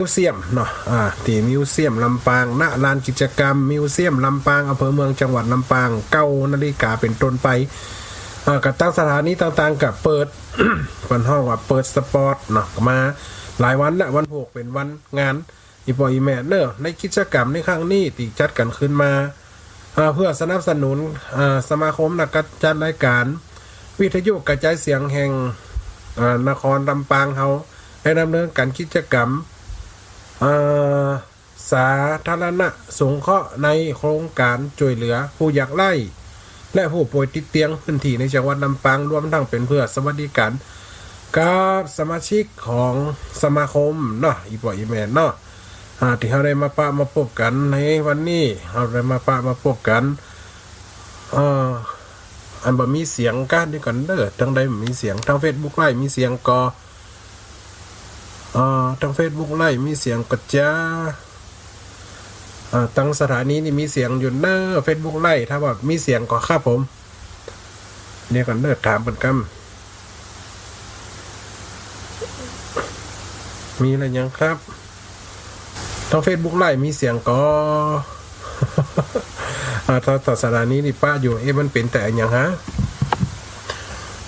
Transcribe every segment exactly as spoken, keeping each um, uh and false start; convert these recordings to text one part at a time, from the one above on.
วเซียมเนาะ อ่า ตี้มิวเซียมลำปาง ณ ลานกิจกรรมมิวเซียมลำปาง อำเภอเมือง จังหวัดลำปาง เก้านาฬิกาเป๋นต้นไป อ่า ก็ตางสถานีต่างๆ ก็เปิด เปิ้นฮ้องว่าเปิดสปอตเนาะ มาหลายวันละ วันพูกเป๋นวันงาน อี่ป้ออี่แม่เน่อ ในกิจกรรมในครั้งนี้ตี้จัดกั๋นขึ้นมา อ่า เพื่อสนับสนุน อ่า สมาคมนักจัดรายการวิทยุกระจายเสียงแห่ง อ่า นครลำปางเฮา ได้ดำเนินก๋านกิจกรรม อ่า สาธารณสงเคราะห์ในโครงก๋านจ้วยเหลือผู้ยากไร้ และผู้ป่วยติดเตียงพื้นตี้ในจังหวัดลำปาง รวมตังเป๋นเพื่อสวัสดิก๋านกับสมาชิกของสมาคมเนาะ อี่ป้ออี่แม่เนาะ อ่า ตี้เฮาได้มาปะมาปบกั๋นในวันนี้ เฮาได้มาปะมาปบกั๋น เอ่อ อันบ่มีเสียงก้า เดี๋ยวก่อนเน่อ ตางใดบ่มีเสียง ตางเฟซบุ๊กไลฟ์มีเสียงก่อ เอ่อ ตางเฟซบุ๊กไลฟ์มีเสียงก่อจ๊ะ อ่า ตางสถานีนี่มีเสียงอยู่เน่อ เฟซบุ๊กไลฟ์ ถ้าว่ามีเสียงก่อครับผม เดี๋ยวก่อนเน่อ ถามเปิ้นกำ มีอะไรยังครับ ตางเฟซบุ๊กไลฟ์มีเสียงก่อ อ่า ถ้า ถ้าสถานีนี่ปะอยู่ เอ๊ะ มันเป๋นแต่อะหยังฮะ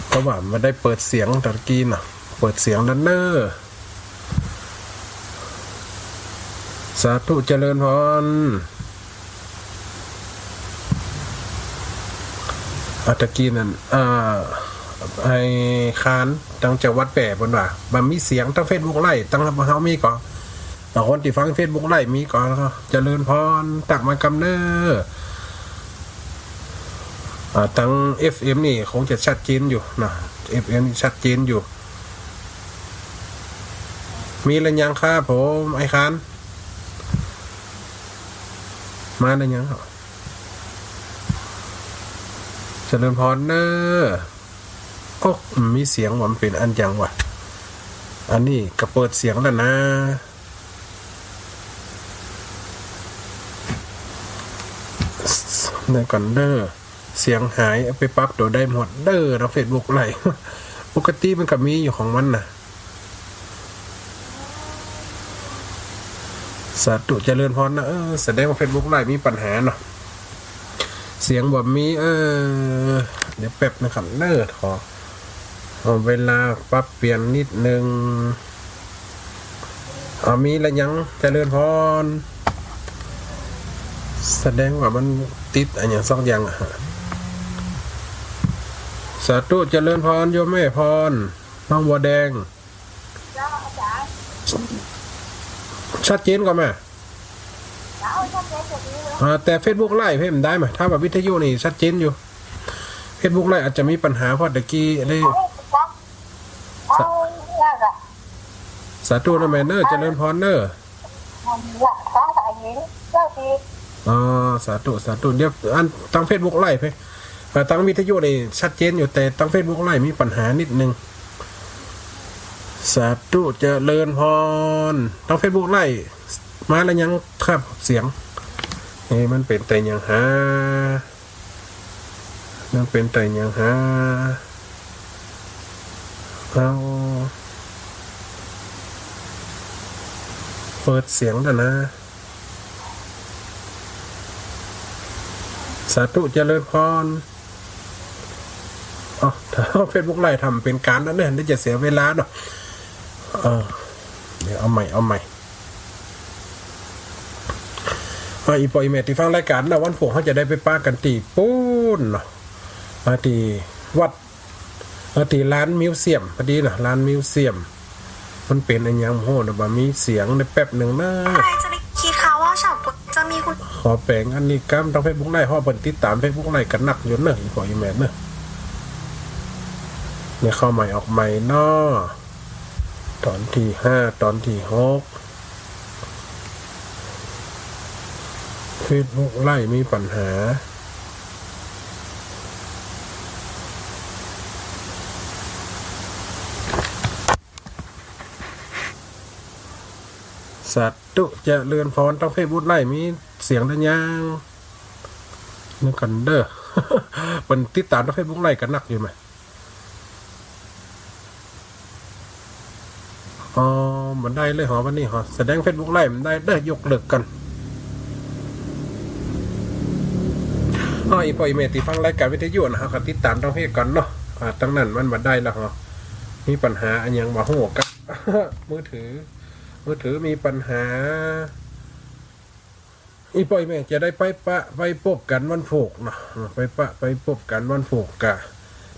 เพราะว่ามันได้เปิดเสียงตะกี้น่ะ เปิดเสียงแล้วเน่อ สาธุเจริญพร อ่า ตะกี้นั้น อ่า ไอ้คาน ตางจังหวัดแป้เปิ้นว่า บ่มีเสียง ตางเฟซบุ๊กไลฟ์ ตางเฮามีก่อ อ่า คนตี้ฟังเฟซบุ๊กไลฟ์มีก่อ เจริญพร ตักมากำเน่อ อ่า ตางเอฟเอ็มนี่คงจะชัดเจนอยู่นะ เอฟเอ็มนี่ชัดเจนอยู่ มีแล้วยังครับผม ไอ้คาน มาแล้วยัง เจริญพรเน่อ โอ๊ะ มีเสียงว่ามันเป๋นอะหยังวะ อันนี้ก็เปิดเสียงแล้วนะ เดี๋ยวก่อนเน่อ เสียงหาย เอาไปปรับตั๋วได้หมดเน่อ ตางเฟซบุ๊กไลฟ์ ปกติมันก็มีอยู่ของมันน่ะ สาธุเจริญพรนะ เออ แสดงว่าเฟซบุ๊กไลฟ์มีปัญหาเนาะ เสียงบ่มี เออ เดี๋ยวแป๊บนะครับเน่อ ขอ เอาเวลาปรับเปลี่ยนนิดนึง เอา มีแล้วยัง เจริญพร แสดงว่ามันติดอะหยังสักอย่างอะฮะ สาธุเจริญพร โยมแม่พร น้องบัวแดง เจ้าอาจารย์ ชัดเจนก่อแม่ เจ้า ชัดเจนกว่านี้เลย อ่า แต่เฟซบุ๊กไลฟ์เพิ่นได้ไหม ถ้าแบบวิทยุนี่ชัดเจนอยู่ เฟซบุ๊กไลฟ์อาจจะมีปัญหา เพราะตะกี้ได้ เอา เอา สาธุนะแม่เน่อ เจริญพรเน่อ อ๋อ สาธุ สาธุ เดี๋ยว อัน ตางเฟซบุ๊กไลฟ์ไป เอ่อ ตางวิทยุนี่ชัดเจนอยู่ แต่ตางเฟซบุ๊กไลฟ์มีปัญหานิดนึง สาธุเจริญพร ตางเฟซบุ๊กไลฟ์มาแล้วยังครับ เสียง เอ๊ะ มันเป๋นแต่อะหยังฮะ มันเป๋นแต่อะหยังฮะ เอา เปิดเสียงแล้วนะ สาธุเจริญพร เอา ถ้าเฟซบุ๊กไลฟ์ทำเป๋นก๋านแล้วเนี่ย เดี๋ยวจะเสียเวลาเนาะ เออ เดี๋ยวเอาใหม่ เอาใหม่ อ่า อี่ป้ออี่แม่ตี้ฟังรายก๋านนะ วันพูกเฮาจะได้ไปปะกั๋นตี้ปู๊นเนาะ อ่า ตี้วัด เออ ตี้ลานมิวเซียม พอดีนะ ลานมิวเซียม มันเป๋นอะหยังโหนะ บ่มีเสียง ได้แป๊บนึงนะ ใครจะไปคิดคะว่าเฉาก๊วยจะมีคุณ ขอแป๋งอันนี้กำ ตางเฟซบุ๊กไลฟ์ เพราะเปิ้นติดต๋ามเฟซบุ๊กไลฟ์กั๋นนักอยู่เน่อ อี่ป้ออี่แม่เน่อ เนี่ย เข้าใหม่ออกใหม่เนาะ ต๋อนตี้ห้า ต๋อนตี้หก เฟซบุ๊กไลฟ์มีปัญหา สาธุเจริญพร ตางเฟซบุ๊กไลฟ์มีเสียงแล้วยัง นึกก่อนเน่อ เปิ้นติดต๋ามตางเฟซบุ๊กไลฟ์กั๋นนักอยู่ไหม อ๋อ บ่ได้เลยหอ วันนี้หอ แสดงเฟซบุ๊กไลฟ์บ่ได้เด้อ ยกเลิกก่อน อ้อ อีป้ออีแม่ตี้ฟังรายก๋านวิทยุนะ เฮาก็ติดต๋ามตางเพจก่อนเนาะ อ่า ตางนั้นมันบ่ได้แล้วหอ มีปัญหาอะหยังบ่ฮู้กับ มือถือ มือถือมีปัญหา อีป้ออีแม่จะได้ไปปะ ไปปบกั๋นวันพูกเนาะ ไปปะ ไปปบกั๋นวันพูก ก็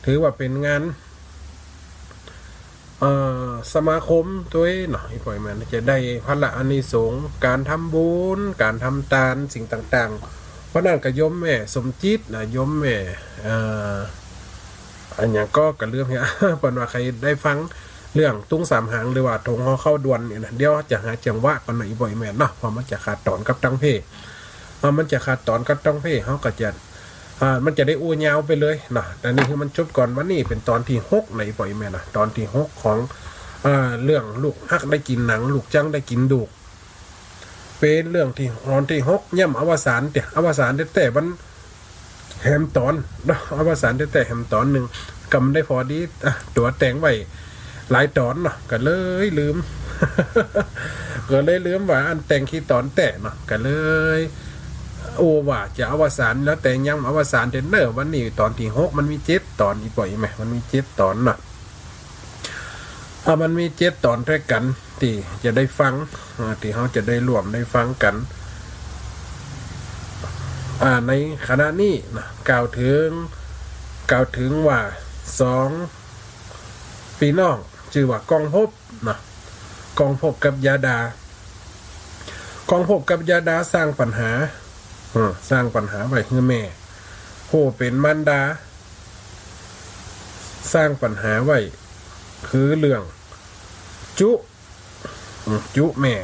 ถือว่าเป๋นงาน เอ่อ สมาคมตวยเนาะ อีป้ออีแม่จะได้ผละอานิสงส์ ก๋านทำบุญ ก๋านทำตาน สิ่งต่างๆ เพราะนั้นก็โยมแม่สมจิตนะ โยมแม่ เอ่อ อะหยังก็ ก็ลืมเหีย เปิ้นว่าใผได้ฟังเรื่องตุ๊งสามหาง หรือว่าถงหอเข้าด่วนเนี่ยนะ เดี๋ยวจะหาจังหวะก่อนนะ อีป้ออีแม่เนาะ เพราะมันจะขาดต๋อนกับตางเพจ อ่า มันจะขาดต๋อนกับตางเพจ เฮาก็จะ อ่า มันจะได้อู้ยาวไปเลยเนาะ แต่นี่คือมันจบก่อน วันนี้เป๋นตอนตี้หกนะ อีป้ออีแม่นะ ตอนตี้หกของ อ่า เรื่องลูกฮักได้กิ๋นหนัง ลูกจั้งได้กิ๋นดูก เป๋นเรื่องตี้ ตอนตี้หก ย่ำอวสานเต๊อะ อวสานแต๊ๆ มันแหมต๋อนเนาะ อวสานแต๊ๆ แหมต๋อนนึ่ง ก็มันได้พอดี อ่ะ ตั๋วแต่งไว้หลายต๋อนเนาะ ก็เลยลืม ก็เลยลืมว่าอันแต่งกี่ต๋อนแต๊เนาะ ก็เลย โอ้ ว่าจะอวสานแล้ว แต่ยังอวสานเต๊อะเนาะ วันนี้ตอนตี้หก มันมีเจ็ดต๋อน อีป้ออีแม่ มันมีเจ็ดต๋อนเนาะ อ่ะ มันมีเจ็ดต๋อนตวยกั๋น ตี้จะได้ฟัง อ่า ตี้เฮาจะได้ร่วมได้ฟังกั๋น อ่า ในขณะนี้นะ กล่าวเถิง กล่าวเถิงว่าสองปี้น้อง จื้อว่ากองภพนะ กองภพกับยาดา กองภพกับยาดาสร้างปัญหา เออ สร้างปัญหาไว้หื้อแม่ ผู้เป๋นมารดา สร้างปัญหาไว้ คือเรื่องจุ อืม จุแม่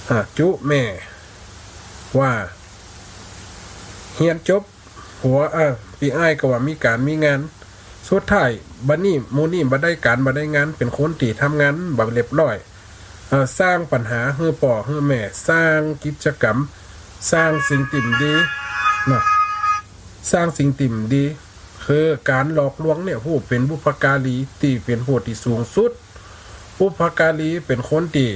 อ่า จุแม่ ว่าเฮียนจบ หัว อ่า ปี้อ้ายก็ว่ามีก๋านมีงาน สุดท้ายบัดนี้หมู่นี้บ่ได้ก๋านบ่ได้งาน เป๋นคนตี้ทำงานบ่เรียบร้อย เอ่อ สร้างปัญหาหื้อป้อหื้อแม่ สร้างกิจกรรม สร้างสิ่งตี้บ่ดีนะ สร้างสิ่งตี้บ่ดี คือก๋านหลอกลวงเนี่ย ผู้เป๋นบุพการีตี้เป๋นผู้ตี้สูงสุด บุพการีเป๋นคนตี้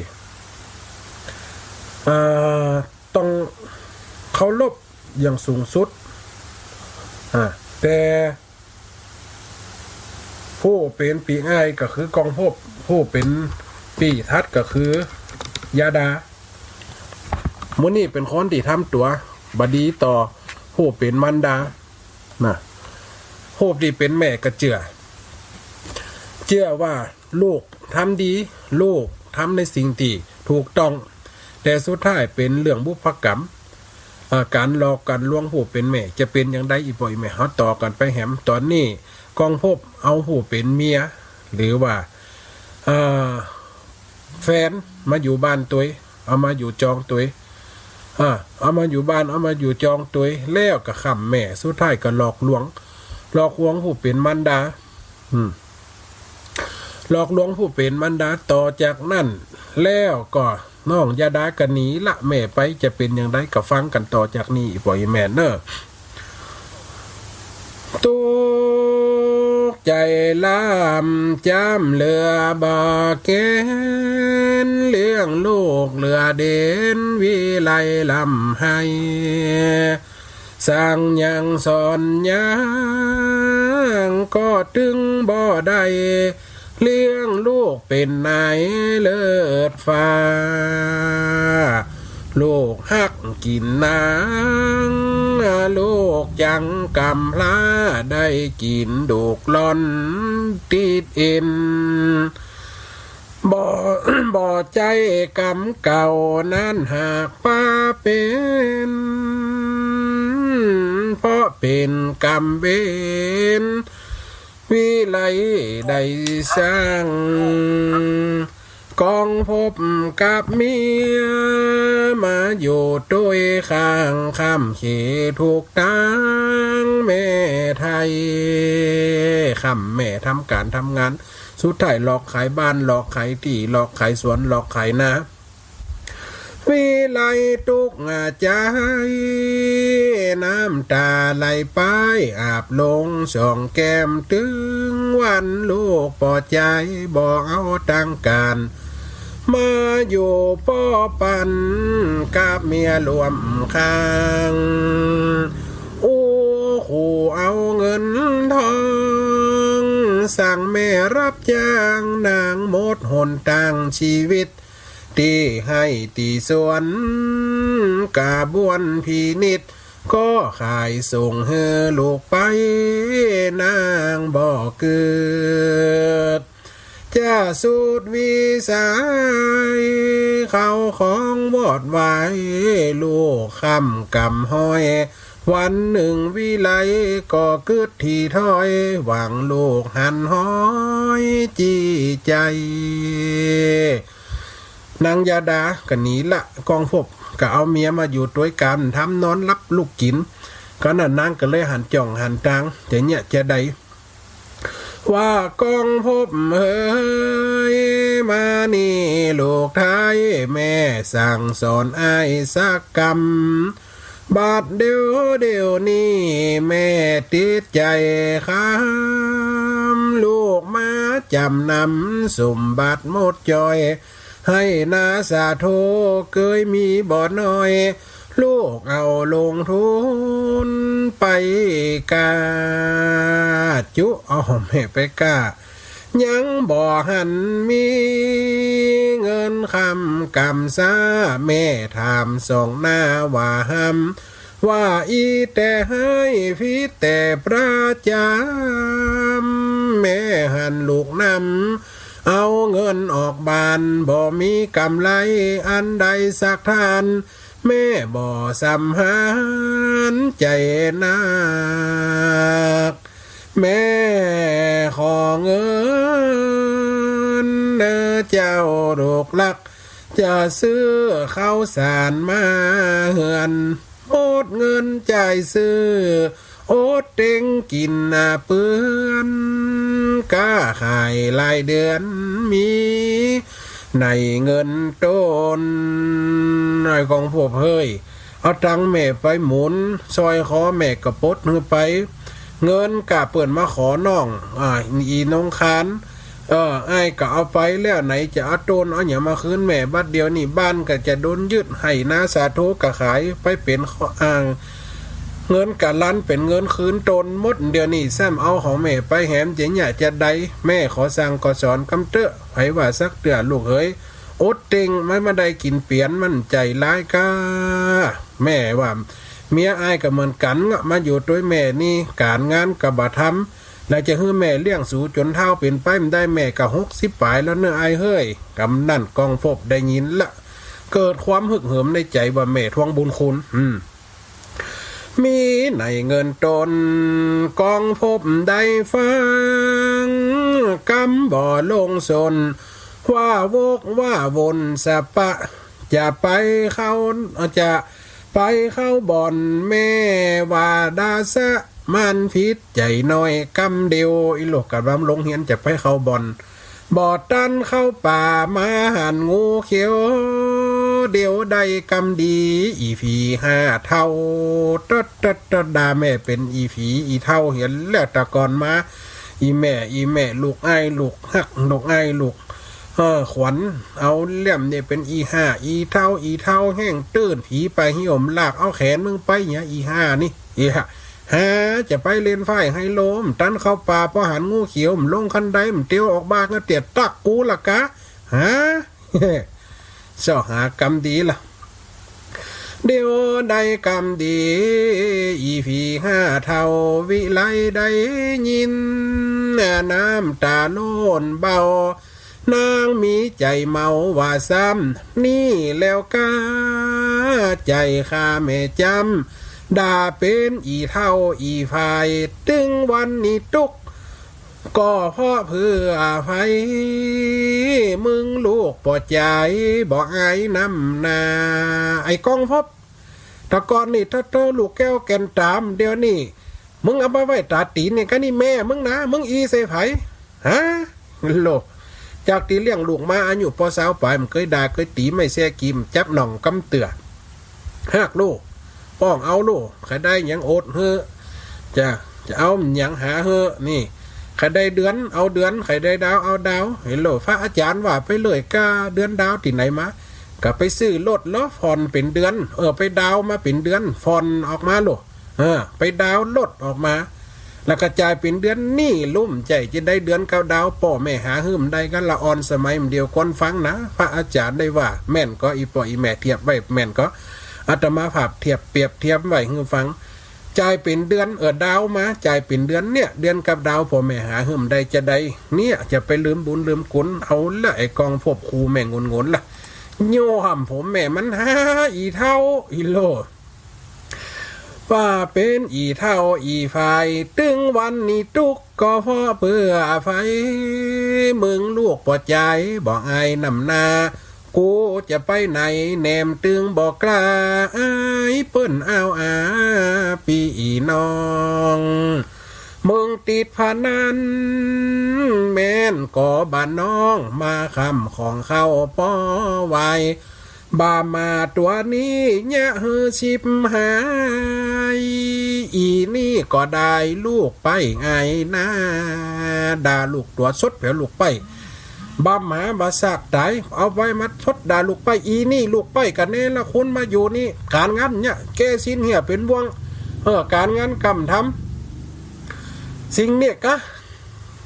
เอ่อ ต้องเคารพอย่างสูงสุด อ่า แต่ผู้เป๋นปี้อ้ายก็คือกองภพ ผู้เป๋นปี้ถัดก็คือยาดา หมู่นี้เป๋นคนตี้ทำตั๋วบ่ดีต่อผู้เป๋นมารดา นะ ผู้ตี้เป๋นแม่ก็เจื้อ เจื้อว่าลูกทำดี ลูกทำในสิ่งตี้ถูกต้อง แต่สุดท้ายเป๋นเรื่องบุพกรรม อ่า ก๋านหลอกก๋านลวงผู้เป๋นแม่ จะเป๋นอย่างใด อีป้ออีแม่ เฮาต่อกั๋นไปแหม ต๋อนนี้กองภพเอาผู้เป๋นเมีย หรือว่า อ่า แฟนมาอยู่บ้านตวย เอามาอยู่จองตวย อ่า เอามาอยู่บ้าน เอามาอยู่จองตวย แล้วก็ค้ำแม่ สุดท้ายก็หลอกลวง หลอกลวงผู้เป๋นมารดา อืม หลอกลวงผู้เป๋นมารดา ต่อจากนั้นแล้วก็น้องยาดาก็หนีละแม่ไป จะเป๋นอย่างใดก็ฟังกั๋นต่อจากนี้ อีป้ออีแม่เนาะ ตุ๊กใจ๋ล้ำจำเหลือบ่เก๋ณฑ์ เลี้ยงลูกเหลือเดนวิไลล้ำไห้ สั่งหยังสอนหยังก็ตึงบ่ได้ เลี้ยงลูกเป๋นนายเลิศฟ้า ลูกฮักกิ๋นหนัง ลูกจั้งกำพร้าได้กิ๋นดูกล่อนติดเอ็น บ่ บ่ใจ้กรรมเก่านั้นหากปาเป๋น เพราะเป๋นกรรมเวร วิไลได้สร้าง กองภพกับเมีย มาอยู่ตวยข้างค้ำเขถูกตางแม่ไทย ค้ำแม่ทำก๋านทำงาน สุดท้ายหลอกขายบ้าน หลอกขายตี้ หลอกขายสวน หลอกขายนา วิไลตุ๊กข์ใจ๋ น้ำต๋าไหลไปอาบลงสองแก้ม ตึงวันลูกป้อใจ๋บ่เอาตังก๋าน มาอยู่ป้อปันกับเมียร่วมข้าง อู้ ขอเอาเงินทอง สั่งแม่ฮับจ้าง นางหมดหนตางชีวิต ตี้ไฮ่ตี้สวน กาบ้วนพินิจ ก็ขายส่งหื้อลูกไป นางบ่เกิด จะสุดวิสัย เข้าของวอดวาย ลูกค้ำกำฮ้อย วันนึ่งวิไลก็กึ๊ดถี่ถ้อย หวังลูกหันฮ้อยจี้ใจ๋ นางยาดาก็หนีละ กองภพก็เอาเมียมาอยู่ตวยก๋าน ทำนอนหลับลุกกิ๋น ก็นั้นนางก็เลยหันจ้องหันตาง จะเยียะจะใด ว่ากองภพเฮย มานี่ลูกใต้ แม่สั่งสอนอ้ายสักกำ บัดเดี๋ยวเดี๋ยวนี้แม่ติดใจ๋คำ ลูกมาจ๋ำนำสมบัติหมดจ้อย ไฮ่นาสาโทเกยมีบ่น้อย ลูกเอาลงทุนไปก้า จุเอาแม่ไปก้า ยังบ่หันมีเงินค้ำกำซ้า แม่ถามสองหน้าว่าห้ำ ว่าอี้แต่ไฮ่ผิดแต่ประจ๋ำ แม่หันลูกนำ เอาเงินออกบ้าน บ่มีก๋ำไรอันใดสักท่าน แม่บ่สำหารใจ๋นัก แม่ขอเงินเน่อเจ้าลูกฮัก จะซื้อข้าวสารมาเฮือน หมดเงินจ่ายซื้อ อดเต็งกิ๋นเปื้อน ก้าขายรายเดือนมี ในเงินต้น ไอ้กองภพเฮย เอาตังค์แม่ไปหมุน สร้อยคอแม่ก็ปลดหื้อไป เงินก้าเปิ้นมาขอน้อง อ่า อีนงคาน เออ อ้ายก็เอาไปแล้ว ไหนจะเอาต้นเอาหยังมาคืนแม่ บัดเดี๋ยวนี้บ้านก็จะโดนยึด ไฮ่นาสาโทก็ขายไปเป๋นข้ออ้าง เงินกะลันเป๋นเงินคืนต้นหมด เดี๋ยวนี้ซ้ำเอาของแม่ไปแหม จะเยียะจะใด แม่ขอสั่งขอสอนกำเต๊อะ ใผว่าสักเตื้อลูกเฮย อดเต็ง มันบ่ได้กิ๋นเปียร มันใจ๋ร้ายก้า แม่ว่า เมียอ้ายก็เหมือนกั๋นเนาะ มาอยู่ตวยแม่นี่ ก๋านงานก็บ่ทำ แล้วจะหื้อแม่เลี้ยงสูจ๋นเฒ่าเป๋นไปบ่ได้ แม่ก็หกสิบป๋ายแล้วเน่ออ้ายเฮย กำนั้นกองภพได้ยินละ เกิดความฮึกเหิมในใจ๋ว่าแม่ทวงบุญคุณ อืม มีในเงินต้น กองภพได้ฟัง กำบ่ลงสน ว่าวกว่าวนสะปะ จะไปเข้า จะไปเข้าบ่อน แม่ว่าดาสะ มันผิดใจ๋น้อยกำเดียว อีหลกกะบ่าโฮงเฮียนจะไปเข้าบ่อน บ่ตันเข้าป่ามาหันงูเขียว เดี๋ยวได้กำดี อีผีห้าเฒ่า ตดตดตด ด่าแม่เป๋นอีผีอีเฒ่า เหียนแล้วตะก่อนมา อีแม่ อีแม่ ลูกอ้ายลูกฮัก ลูกอ้ายลูก เออ ขวัญ เอาเลี่ยมเนี่ยเป๋นอีห้า อีเฒ่า อีเฒ่าแห้งตื้น ผีไปหิ้วมันลากเอาแขนมึงไปเนี่ย อีห้านี่ อีห้า หาจะไปเล่นไพ่ไฮโล บ่ตันเข้าป่า ปอหันงูเขียว บ่ลงคันได บ่เตียวออกบ้าน ก็เตียดตักกูละกา หา เซาะหากำดีละ เดี๋ยวได้กำดี อีผีห้าเฒ่า วิไลได้ยิน น้ำต๋าล้นเบ้า นางมีใจ๋เมาว่าซ้ำ นี่แล้วก้า ใจ๋ข้าแม่จำ ด่าเป๋นอีเฒ่าอีฝ่าย ตึงวันนี้ตุ๊กข์ ก็เพราะเพื่อไผ มึงลูกป้อใจ๋ บ่อายนำหน้า ไอ้กองภพ ตะก่อนนี่เต้าๆ ลูกแก้วแก่นต๋าม เดี๋ยวนี้มึงเอามาไว้ต๋าตี๋นเนี่ย กะนี่แม่มึงนะ มึงอี้ใส่ไผ ฮะ โลก จากตี้เลี้ยงลูกมาอายุปอซาวป๋าย บ่เกยด่าเกยตี๋ ไม่แซะกี๋ บ่จับหน่องกำเตื้อ ฮักลูก ป้องเอาลูก ใค่ได้หยังอดหื้อ จะ จะเอาหยังหาหื้อ นี่ ใค่ได้เดือนเอาเดือน ใค่ได้ดาวเอาดาว เห็นโล พระอาจ๋ารย์ว่าไปเลย ก้าเดือนดาวตี้ไหนมา ก็ไปซื้อรถลอผ่อนเป๋นเดือน เออ ไปดาวน์มาเป๋นเดือน ผ่อนออกมาโล เออ ไปดาวน์รถออกมา แล้วก็จ่ายเป๋นเดือน นี่ลุมใจ๋จะได้เดือนกับดาว ป้อแม่หาหื้อบ่ได้ กั๋นละอ่อนสมัยบ่าเดี่ยวก่อนฟังนะ พระอาจ๋ารย์ได้ว่าแม่นก่อ อี่ป้ออี่แม่เทียบไว้แม่นก่อ อาตมาภาพเทียบเปรียบเทียบไว้หื้อฟัง จ่ายเป๋นเดือน เออ ดาวน์มา จ่ายเป๋นเดือนเนี่ย เดือนกับดาว ป้อแม่หาหื้อบ่ได้จะได้ เนี่ย จะไปลืมบุญลืมคุณ เอาละ ไอ้กองภพคู่แม่งนๆ ละ โย่ห้ำผมแม่มันหาอี่เฒ่าอี่โล ว่าเป๋นอี่เฒ่าอี่ฝ่าย ตึงวันนี้ตุ๊กข์ก็เพราะเปื้อไฟ มึงลูกป้อจ๋าย บ่อายนำหน้า กูจะไปไหนแหนมตึงบ่กล้า อายเปิ้นอ้าวอาปี้น้อง มึงติดพนัน แม่นก่อบ่าน้อง มาค้ำของเข้าป้อไว้ บ่าหมาตั๋วนี้เยียะหื้อฉิบหาย อี่นี่ก็ได้ลูกไปไงนา ด่าลูกตั๋วสดแผวลูกไป บ่าหมาบ่าซากต๋าย เอาไว้มาสดด่าลูกไป อี่นี่ลูกไป กะเนรคุณมาอยู่นี่ ก๋านงานเนี่ย แก้สิ้นเหียเป๋นบ่วง เออ ก๋านงานกำทำ สิ่งเนี่ยกะ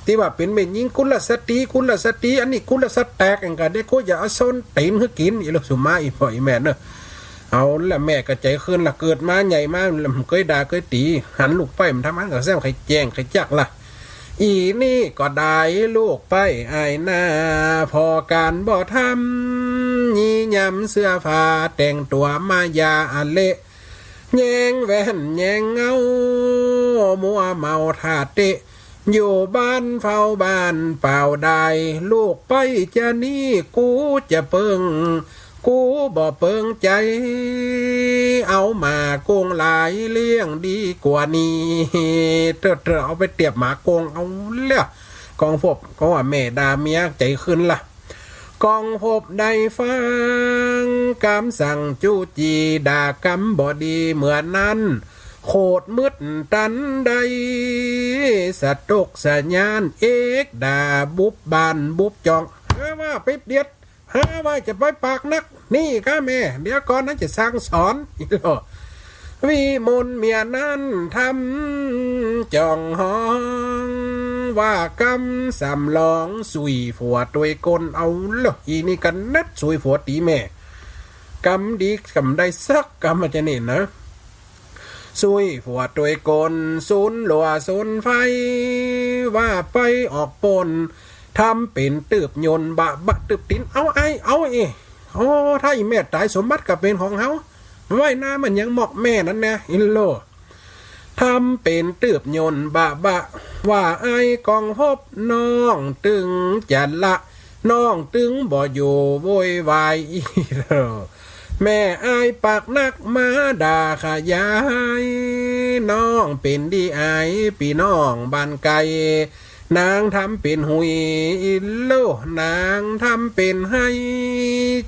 ตี้ว่าเป๋นแม่ญิงกุลสตรี กุลสตรี อันนี้กุลสแต็ก อันกะเด็กกูอย่าเอาส้นตี๋นหื้อกิ๋น อี่ลูกสุมา อี่ป้ออี่แม่เนอะ เอาละ แม่ก็ใจ๋ขึ้นละ เกิดมาใหญ่มา บ่เกยด่าเกยตี๋ หันลูกไป มันทำหันก็แซมใค่แจ้งใค่จักละ อี่นี่ก็ได้ลูกไปไอ้นา ผ่อก๋านบ่ทำ ยี้ยำเสื้อผ้า แต่งตั๋วมายาอะเละ แยงแว่นแยงเงา มัวเมาท่าเตะ อยู่บ้านเฝ้าบ้านเปล่าดาย ลูกไปจะนี่กูจะเปิง กูบ่เปิงใจ๋ เอาหมาโกงหลายเลี้ยงดีกว่านี้ เตอะเตอะ เอาไปเตียบหมาโกงเอาแล้ว กองภพก็ว่าแม่ด่าเมียใจ๋ขึ้นละ กองภพได้ฟังกำสั่งจู้จี้ ด่ากำบ่ดีเหมือนนั้น โขดมืดตันได้ สะตกสะหย้านเอกด่าบุบบ้านบุบจ่อง หาว่าไปเดียด หาว่าจะไปปากนัก นี่ก้าแม่ เดี๋ยวก่อนนะจะสั่งสอน วิมลเมียนั้นทำจ่องฮ้อง ว่ากำสำรองสุยผัวตวยกลเอาละ อี่นี่กะนัดสุยผัวตี๋แม่ กำดีกำได้สักกำอาจจะนี่นะ สุยผัวตวยกล สูนหลัวสูนไฟ ว่าไปออกปล้น ทำเป๋นตืบยนต์บะบะ ตืบตี๋น เอาไอ้ เอาเอ โอ้ ถ้าอี่แม่ต๋ายสมบัติก็เป๋นของเฮา ไว้หน้ามันยังมอกแม่นั้นนะ อี่โล ทำเป๋นตืบยนต์บะบะ ว่าไอ้กองภพน้องตึงจะละ น้องตึงบ่อยู่โวยวาย อี่โล แม่อ้ายปากนักมาด่าขยาย น้องเป๋นดีอ้ายปี้น้องบ้านไก๋ นางทำเป๋นหุย อี่โล นางทำเป๋นไห้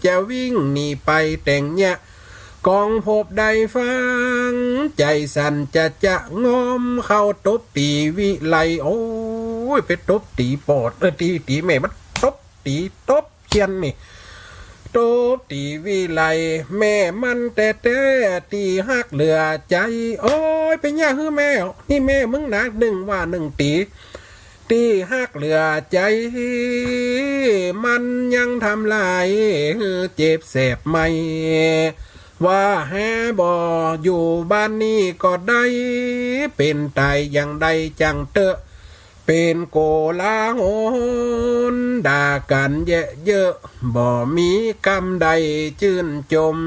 จะวิ่งหนีไปแต่งเยียะ กองภพได้ฟัง ใจ๋สั่นจะจะงอม เข้าตบตี๋วิไล โอ้ย ไปตบตี๋ปอด เออ ตี๋ ตี๋แม่มัน ตบตี๋ ตบเคียนนี่ ตบตี๋วิไล แม่มันแต๊ๆ ตี้ฮักเหลือใจ๋ โอ้ย ไปเยียะหื้อแม่ นี่แม่มึงนะ นึ่งว่านึ่งตี๋ ตี้ฮักเหลือใจ๋ มันยังทำลายหื้อเจ็บแสบไหม ว่าแฮบ่อยู่บ้านนี้ก็ได้ เป๋นต๋ายอย่างใดจั่งเต๊อะ เป๋นโกลาหล ด่ากั๋นแยะเยอะ บ่มีกำใดจื้นจม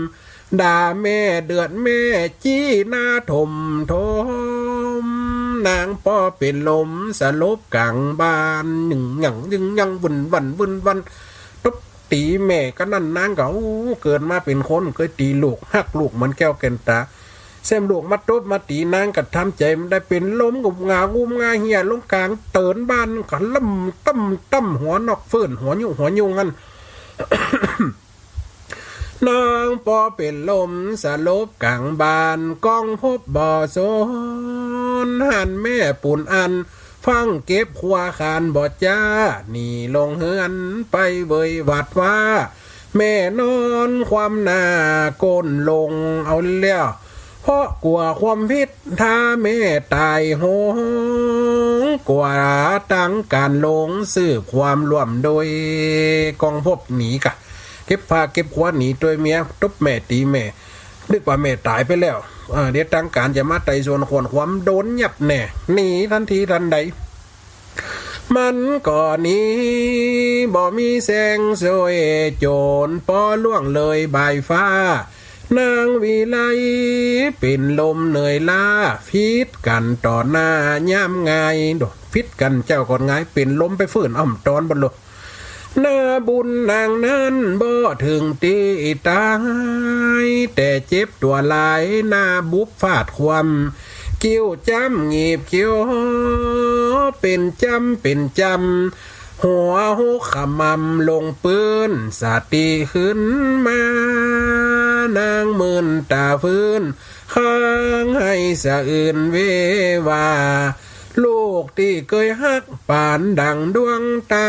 ด่าแม่เดือดแม่จี้หน้าถมถม นางป้อเป๋นลมสลบก๋างบ้าน ยึงยังยึงยัง วุ่นวันวุ่นวัน ตบตี๋แม่ก็นั่น นางก็ โอ้ เกิดมาเป๋นคนเกยตี๋ลูก ฮักลูกเหมือนแก้วแก่นต๋า แซมลูกมาตบมาตี๋นางก็ทำใจ๋บ่ได้ เป๋นลมงุบงาบงุบงาเหี่ยลงก๋างเตินบ้านก็ล่ำต่ำต่ำ หัวนอกเฟิ่น หัวยุ หัวยุงั่น นางปอเป๋นลมสลบก๋างบ้าน กองพบบ่สน หันแม่ปูนอัน ฟั่งเก็บครัวคานบ่จ๊า หนีลงเฮือนไปเวยหวาดหวา แม่นอนคว่ำหน้าก้นลงเอาแล้ว เพราะกั๋วความผิดถ้าแม่ต๋ายโหง กั๋วตังก๋านหลงสืบความร่วมโดย กองพบหนีก่ะ เก็บผ้าเก็บครัวหนีโดยเมีย ตบแม่ตี๋แม่ นึกว่าแม่ต๋ายไปแล้ว เออ เดี๋ยวตังก๋านจะมาไต่สวนขวนขวาย โดนยับแน่ หนีตันทีตันใด มันก็หนีบ่มีแสงซ่อย จ๋นปอล่วงเลยบ่ายฟ้า นางวิไลเป๋นลมเหนื่อยล้า ผิดกั๋นต่อหน้ายามหงาย โด ผิดกั๋นเจ้าก่อนหงาย เป๋นลมไปเฟิ่น อ้ำตอนบ่โล หน้าบุญนางนั้นบ่เถิงตี้ต๋าย แต่เจ็บตั๋วหลาย หน้าบุบฟาดคว่ำ คิ้วจ้ำหงิบเขียว เป๋นจ้ำเป๋นจ้ำ หัวหกขมำลงปื๊น สติขึ้นมา นางมื่นต๋าฟื้น ค้างไห้สะอื้นเววา ลูกตี้เกยฮักปานดั่งดวงต๋า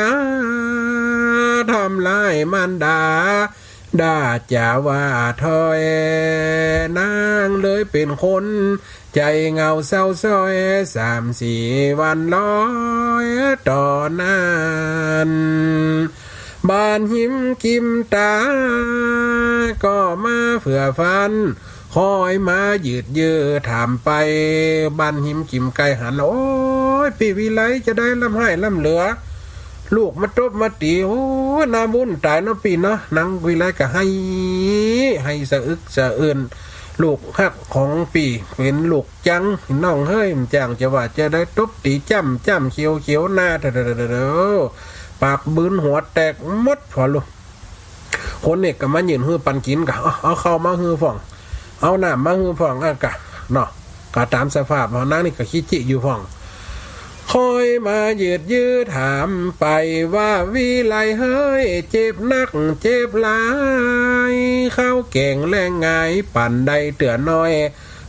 ทำร้ายมารดา ด่าจ๋าว่าถ้อย นางเลยเป๋นคนใจ๋เหงาเศร้าซ้อย สามสี่วันลอยต่อนั้น บ้านหิมกิ๋มต๋า ก็มาเผื่อฟัน คอยมายืดยื้อถามไป บ้านหิมกิ๋มใก้หัน โอ๊ย ปี้วิไลจะได้ร่ำไห้ร่ำเหลือ ลูกมาตบมาตี๋ โอ๊ย หน้าบุญต๋ายเนาะปี้เนาะ นางวิไลก็ไห้ ไห้สะอึกสะอื้น ลูกฮักของปี้เป๋นลูกจัง น้องเฮ้ย มันจ้างจะว่าจะได้ตบตี๋จ้ำจ้ำเขียวเขียวหน้า เถอะเถอะเถอะเถอะ ปากบืนหัวแตกหมดผ่อลูก คนเอกก็มายื่นหื้อปันกิ๋นก่ะ เอา เอาข้าวมาหื้อพ่อง เอาน้ำมาหื้อพ่อง อ่ะก่ะ เนาะ ก็ต๋ามสภาพ นางนี่ก็ขี้จิอยู่พ่อง คอยมายืดยื้อถามไปว่า วิไลเฮ้ย เจ็บนักเจ็บหลาย ข้าวแก๋งแลงหงาย ปั๋นได้เตื้อน้อย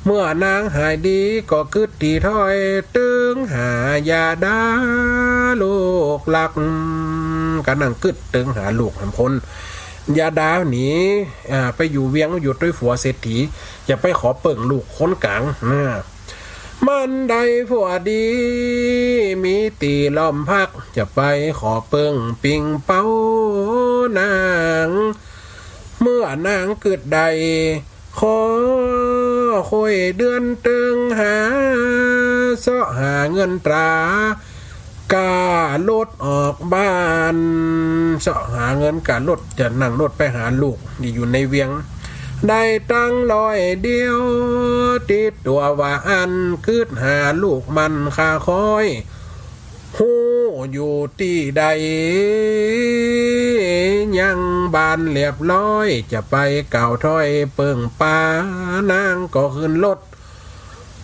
เมื่อนางหายดีก็กึ๊ดตี้ถ้อย เติงหายาดาลูกฮัก ก็นั่งกึ๊ดเติงหาลูกแหมคน ยาดาหนี อ่า ไปอยู่เวียง อยู่ตวยผัวเศรษฐี จะไปขอเปิ้งลูกคนก๋าง นะ มันได้ผัวดี มีตี้ล้อมพัก จะไปขอเปิ้งปิงเป้านาง เมื่อนางกึ๊ดได้ ขอค่อยเดือนเติงหา เซาะหาเงินตรา ก้ารถออกบ้าน เซาะหาเงินก้ารถ จะนั่งรถไปหาลูกตี้อยู่ในเวียง ได้ตังค์ร้อยเดียว ติดตั๋วว่าอั้น กึ๊ดหาลูกมันข้าคอย ฮู้อยู่ตี้ใด ยังบ่ทันเรียบร้อย จะไปกล่าวถ้อยเปิ้งปา นางก็ขึ้นรถ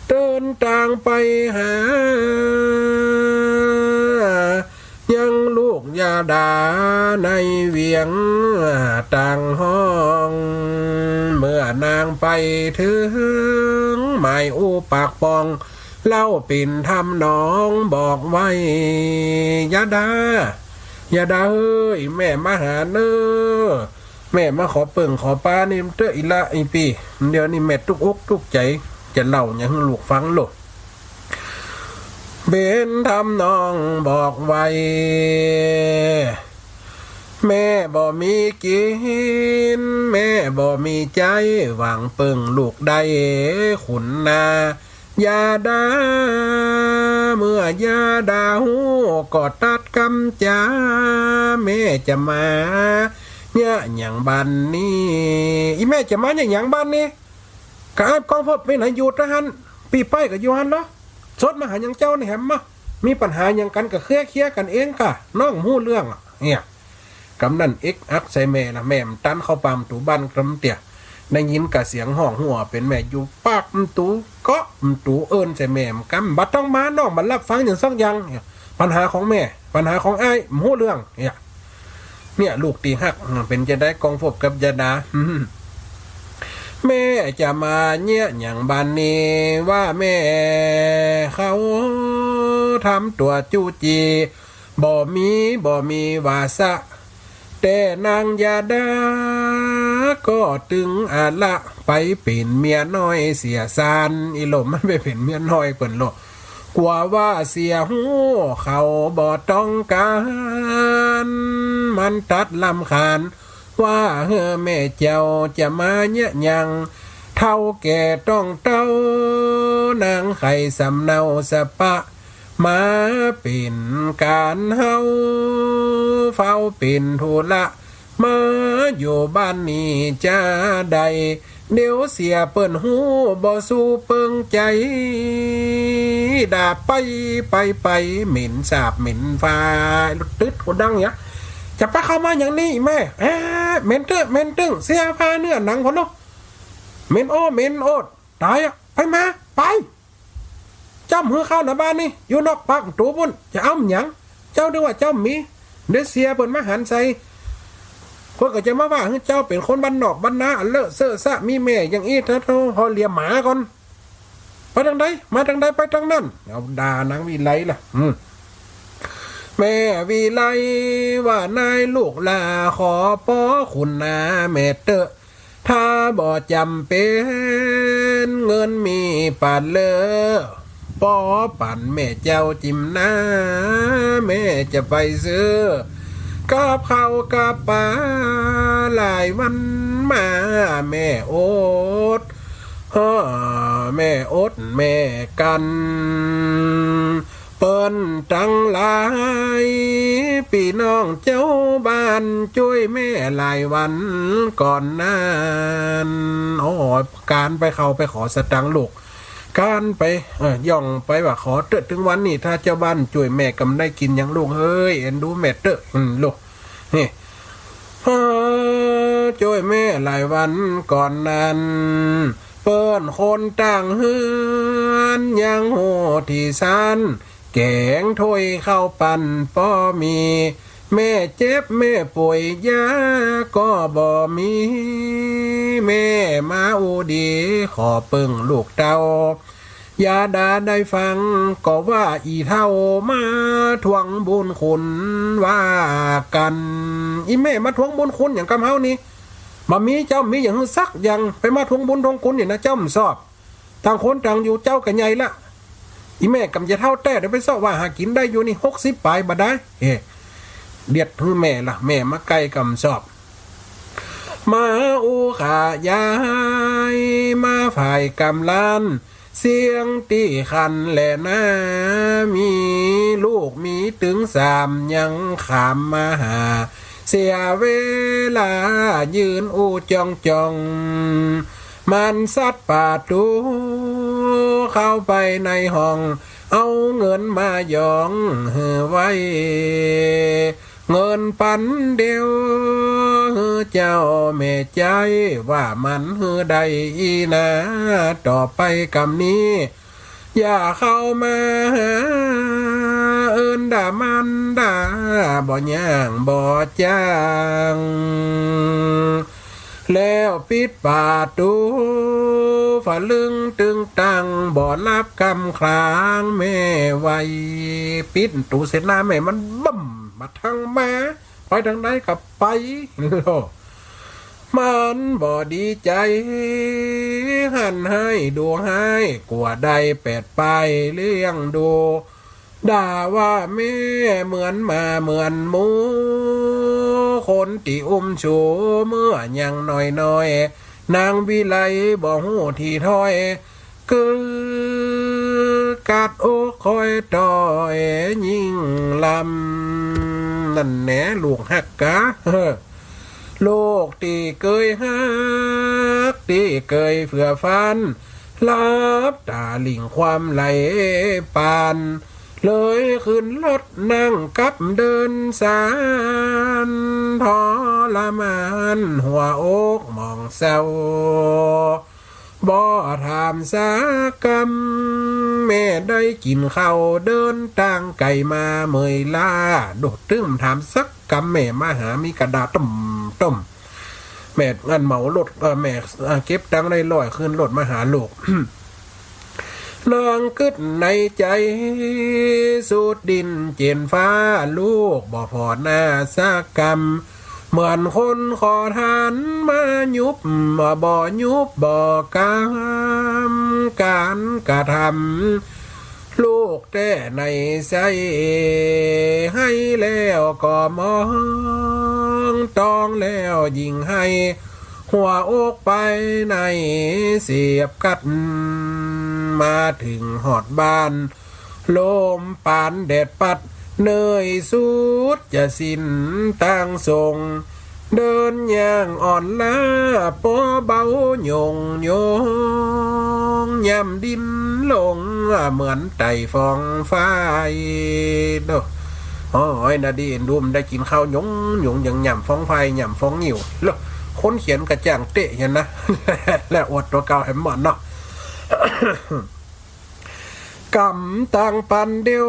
เดินตางไปหา ยังลูกยาดาในเวียงต่างห้อง เมื่อนางไปเถิงหมายอู้ปากป่อง เล่าปิ่นทำนองบอกไว้ ยาดา ยาดาเอ้ย แม่มาหาเน้อ แม่มาขอเปิ้งขอปานี่เต๊อะ อิละอิปี้ เดี๋ยวนี้แม่ตุ๊กอกตุ๊กใจ๋ จะเล่าหยังหื้อลูกฟังโลด เป๋นทำนองบอกไว้ แม่บ่มีกิ๋น แม่บ่มีใจ๊ หวังเปิ้งลูกได้ขุนนา ยาดา เมื่อยาดาฮู้ก็ตัดกำจ๋า แม่จะมาเยียะหยังบ้านนี้ อี่แม่จะมาเยียะหยังบ้านนี้ ก็อ้ายกองพบไปไหนอยู่ตะหั้น ปี้ไปก็อยู่หั้นเหรอ สดมาหาหยังเจ้านี่แหมมา มีปัญหาหยังกั๋นก็เคลียร์เคลียร์กั๋นเองก่ะ น้องฮู้เรื่องอะ เนี่ย กำนั้นเอ็กอักใส่แม่ละ แม่บ่ตันเข้าปามประตู๋บ้านกำเตี้ย ได้ยินก้าเสียงฮ้องฮู้เป๋นแม่ อยู่ปากประตู๋ เกาะประตู๋เอิ้นใส่แม่ กำบ่ต้องมา น้องบ่ฮับฟังหยังสักอย่าง ปัญหาของแม่ ปัญหาของอ้าย บ่ฮู้เรื่อง เนี่ย เนี่ย ลูกตี้ฮัก เป๋นจะใดก้องพบกับยาดา แม่จะมาเยียะหยังบาดนี้ ว่าแม่เขาทำตั๋วจู้จี้ บ่มี บ่มีวาสะ แต่นางยาดาก็ตึงอาละ ไปเป๋นเมียน้อยเสียซาน อีหล่มมันไปเป๋นเมียน้อยเปิ้นโลด กั๋วว่าเสียฮู้เขาบ่ต้องก๋าน มันตัดรำคาญ ว่าเฮ้อแม่เจ้าจะมาเยียะหยัง เฒ่าแก่ต้องเต๊า นางใค่สำเนาสะปะ มาเป๋นก๋านเฮา เฝ้าเป๋นธุระ มาอยู่บ้านนี้จะใด เดี๋ยวเสียเปิ้นฮู้บ่สู้เปิ้งใจ๋ ด่าไป ไป ไป เหม็นสาบเหม็นฟา ตึ๊ดหูดังเนี่ย จะไปเข้ามาอย่างนี้แม่ แอะ เหม็นเต๊อะ เหม็นตึง เสียผ้าเนื้อหนังพ่อเนาะ เหม็นโอ้ เหม็นโอด ต๋ายอะ ไปมา ไป จ้ำหื้อเข้าหน้าบ้านนี่ อยู่นอกปากประตู๋ปุ้น จะเอาหยัง เจ้านึกว่าเจ้ามี เดี๋ยวเสียเปิ้นมาหันใส่ เปิ้นก็จะมาว่าหื้อเจ้าเป๋นคนบ้านนอกบ้านนา อันเลอะเซอะซะ มีแม่อย่างอี้ ถ้าเฮาเลียหมาก่อน ไปตางใด มาตางใด ไปตางนั้น เอาด่านางวิไลล่ะ อืม แม่วิไลว่านายลูกหล้า ขอปอคุณนาแม่เต๊อะ ถ้าบ่จ๋ำเป๋น เงินมีปาดเลอ ปอปันแม่เจ้าจิมนา แม่จะไปซื้อกับข้าวกับป๋า หลายวันมาแม่อด เฮ้อ แม่อดแม่กั๋น เปิ้นตังหลาย ปี้น้องเจ้าบ้านจ้วยแม่หลายวันก่อนนั้น โอ้ ก๋านไปเข้าไปขอสตางค์ลูก ก๋านไป เออ ย่องไปว่าขอเต๊อะ ตึงวันนี้ ถ้าเจ้าบ้านจ้วยแม่ก็บ่ได้กิ๋นหยังลูกเอ้ย เอ็นดูแม่เต๊อะ อืม ลูก นี่ เออ จ้วยแม่หลายวันก่อนนั้น เปิ้นคนต่างเฮือนยังฮู้ตี้สัน แก๋งถ้วยข้าวปั๋นปอมี แม่เจ็บแม่ป่วยยาก็บ่มี แม่มาอู้ดีขอเปิ้งลูกเต้า ยาดาได้ฟังก็ว่า อี่เฒ่ามาทวงบุญคุณว่ากั๋น อี่แม่มาทวงบุญคุณหยังกำเฮานี่ บ่มีเจ้ามีหยังหื้อสักอย่าง ไปมาทวงบุญทวงคุณนี่นะ เจ้าบ่ชอบ ต่างคนต่างอยู่ เจ้าก็ใหญ่ละ อี่แม่ก็บ่ใจ้เฒ่าแต๊ เดี๋ยวไปเซาะว่าหากิ๋นได้อยู่นี่ หกสิบป๋ายบ่ได้ เอ๊ะ เดียดหื้อแม่ละ แม่มาใก้ก็บ่ชอบ มาอู้ขายาย มาฝ่ายกำลัน เสี้ยงตี้คันแลนา มีลูกมีตึงสาม ยังขามมาหา เสียเวลายืนอู้จ้องๆ มันซัดประตู๋เข้าไปในห้อง เอาเงินมายองหื้อไว้ เงินปันเดียวหื้อเจ้าแม่ใจ๊ ว่ามันหื้อได้อี้นา ต่อไปกำนี้ อย่าเข้ามาหา เอิ้นด่ามันด่า บ่ย่างบ่จ๋าง แล้วปิดประตู๋ ฝะลึงตึงตัง บ่ฮับกำคลางแม่ไว้ ปิดประตู๋เสร็จนา แม่มันบึ้มมาทางมา ไปตางใดก็ไป มันบ่ดีใจ๋ หันฮ้ายดูฮ้าย กั๋วได้แปดป้ายเลี้ยงดู ด่าว่าแม่เหมือนหมาเหมือนหมู คนตี้อุ้มชูเมื่อยังน้อยๆ นางวิไลบ่ฮู้ตี้ถ้อย กึ๊ดกัดอกคอยต่อยยิ่งลำ นั่นแหละลูกฮักกา ลูกตี้เกยฮัก ตี้เกยเฟื่อฟัน ลับต๋าหลิ่งความไหลปาน เลยขึ้นรถนั่งกับเดินสาน ทรมานหัวอกหมองเศร้า บ่ถามสักกำ แม่ได้กิ๋นข้าว เดินตางไก๋มาเมื่อยล้า โดดตึ้มถามสักกำ แม่มาหามีกระดาษต้มๆ แม่อันเหมารถ เอ่อ แม่ เอ่อ เก็บตังค์ได้ร้อย ขึ้นรถมาหาลูก นางกึ๊ดในใจ๋ สุดดิ้นเจ๋นฟ้า ลูกบ่ผ่อหน้าสักกำ เหมือนคนขอทานมายุบ บ่ยุบบ่กำ ก๋านกระทำ ลูกแต๊ในใส ไห้แล้วก็มอง ต้องแล้วยิ่งไห้ หัวอกไปในเสียบกัด มาเถิงฮอดบ้าน ลมปานแดดปัด เหนื่อยสุดจะสิ้นตางส่ง เดินย่างอ่อนล้า ปอเบาโหยงโหยง ย่ำดิ้นลงเหมือนไต่ฟ้องไฟ โด โอ้ย นาดีเอ็นดู มันได้กิ๋นข้าวโหยงโหยง ยังย่ำฟ้องไฟ ย่ำฟ้องงิ้ว แล้วคนเขียนก็จ้างเต๊ะหั้นนะ และอวดตั๋วเก่าแหมหมดเนาะ กำตังปันเดียว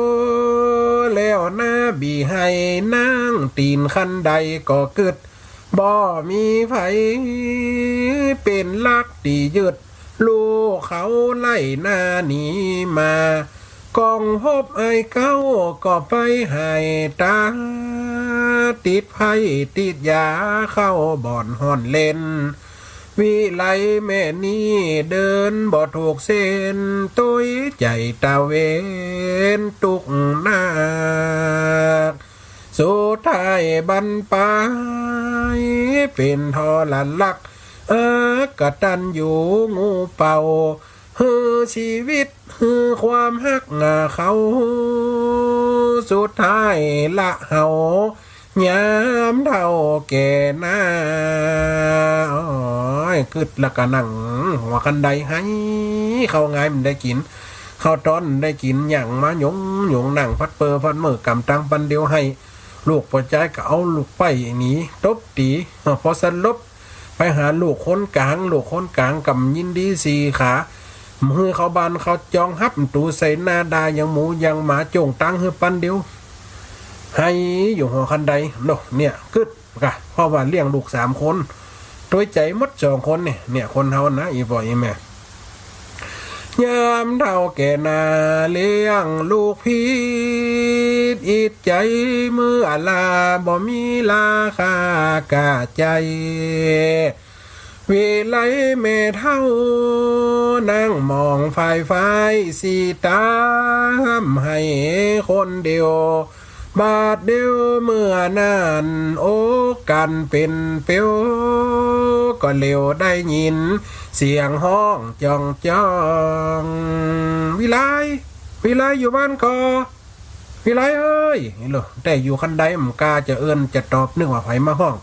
แล้วหน้าบีไห้ นั่งตี๋นคันไดก็กึ๊ด บ่มีใผเป๋นหลักตี้ยึด ลูกเขาไล่หน้าหนีมา ก้องพบอ้ายเก่าก็ไปไห้ตา ติดไพ่ติดยาเข้าบ่อนฮ้อนเล่น วิไลแม่นี้เดินบ่ถูกเส้น ตวยใจ๋ตะเวนตุ๊กข์นัก สุดท้ายบั้นปายเป๋นทรลัก อักตัญญูงูเป่า หื้อชีวิตหื้อความฮักหน้าเขา สุดท้ายละเฮา ยามเฒ่าแก่หน้า โอ้ย กึ๊ดแล้วก็นั่งหัวคันไดไห้ ข้าวงายมันได้กิ๋น ข้าวตอนมันได้กิ๋น ย่างมาโหยงโหยง นั่งฟัดเปอฟัดเมื่อ กำตังปันเดียวไห้ ลูกป้อจายก็เอาลูกไปหนีตบตี๋ เออ ปอสลบ ไปหาลูกคนก๋าง ลูกคนก๋างก็บ่ยินดีสี่ขา บ่หื้อเข้าบ้านเข้าจอง หับตูใส่หน้า ด่าอย่างหมูอย่างหมา โจ้งตังหื้อปันเดียว ไห้อยู่หัวคันได โน่ เนี่ย กึ๊ดกะ เพราะว่าเลี้ยงลูกสามคน ตวยใจ๋หมดสองคนนี่ เนี่ย คนเฮานะ อี่ป้ออี่แม่ ยามเฒ่าแก่หน้าเลี้ยงลูกผิด อิจใจ๋เมื่อลา บ่มีราคาก้าใจ๋ วิไลแม่เฒ่านั่งมองฝ่ายฝ่าย สีตาห้ำไห้คนเดียว บาดเดียวเมื่อนั้น อกกันเป๋นเปียว ก็เหลียวได้ยินเสียงฮ้องจ้องจ้อง วิไล วิไลอยู่บ้านก่อ วิไลเอ้ย นี่โล แต่อยู่คันได บ่กล้าจะเอิ้นจะตอบ นึกว่าใผมาฮ้อง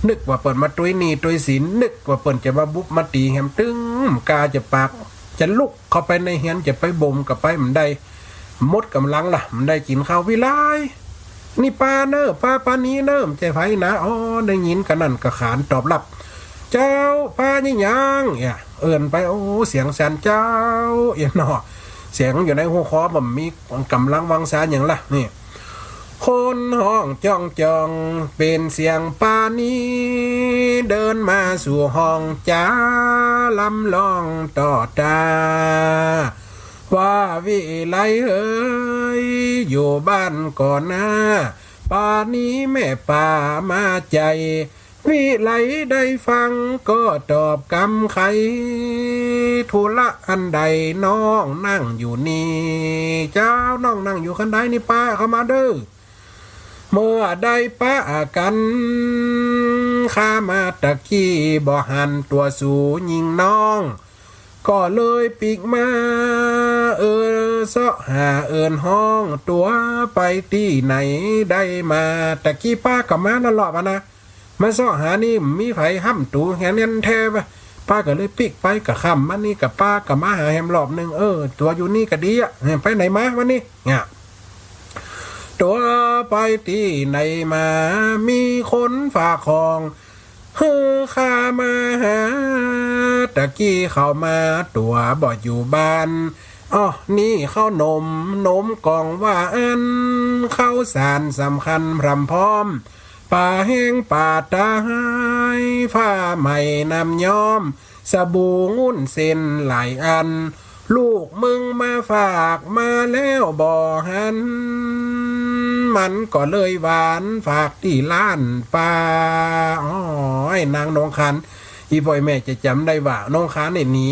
นึกว่าเปิ้นมาตวยหนี้ตวยสิน นึกว่าเปิ้นจะมาบุบมาตี๋แหม ตึงบ่กล้าจะปาก จะลุกเข้าไปในเฮือน จะไปบ่มก็ไปบ่ได้ หมดก๋ำลังละ บ่ได้กิ๋นข้าว วิไล นี่ป้าเน่อ ป้าปานีเน่อ บ่ใจ้ใผนะ อ๋อ ได้ยินกะนั้นกะขานตอบรับ เจ้า ป้านี่หยัง เนี่ย เอิ้นไป โอ้ เสียงสั่น เจ้า เอียเนาะ เสียงอยู่ในหูคอ บ่มีก๋ำลังวังชาหยังละ นี่ คนฮ้องจ้องจ้อง เป๋นเสียงปานี เดินมาสู่ห้องจ๋า ลำร้องต่อตา ว่าวิไลเอ๋ย อยู่บ้านก่อหน้า ปานีแม่ป้ามาใจ๋ วิไลได้ฟังก็ตอบกำไข ธุระอันใดน้องนั่งอยู่นี่ เจ้า น้องนั่งอยู่คันไดนี่ ป้าเข้ามาเด้อ เมื่อได้ปะกั๋น ข้ามาตะกี้บ่หันตั๋วสูญิงน้อง ก็เลยปิ๊กมา เออ เซาะหาเอิ้นฮ้องตั๋วไปตี้ไหนได้มา ตะกี้ป้าก็มานั่นลอปะนะ มาเซาะหานี่ บ่มีใผฮับตั๋วแหมแน่นแท้วะ ป้าก็เลยปิ๊กไป กะค่ำมานี่กะป้าก็มาหาแหมรอบนึ่ง เออ ตั๋วอยู่นี่ก็ดีอะ ไปไหนมาวันนี้ เนี่ย ตั๋วไปตี้ไหนมา มีคนฝากของหื้อข้ามาหา ตะกี้เข้ามาตั๋วบ่อยู่บ้าน อ้อ นี่ข้าวหนม หนมกล่องว่าอั้น ข้าวสารสำคัญพร่ำพร้อม ป๋าแห้งป๋าต๋าย ผ้าใหม่น้ำย้อม สบู่งุ้นเส้นหลายอัน ลูกมึงมาฝากมาแล้วบ่หัน มันก็เลยหวานฝากตี้ล้านป้า อ้อย นางนงคราน อี่ป้ออี่แม่จะจ๋ำได้ว่า นงครานเนี่ยหนี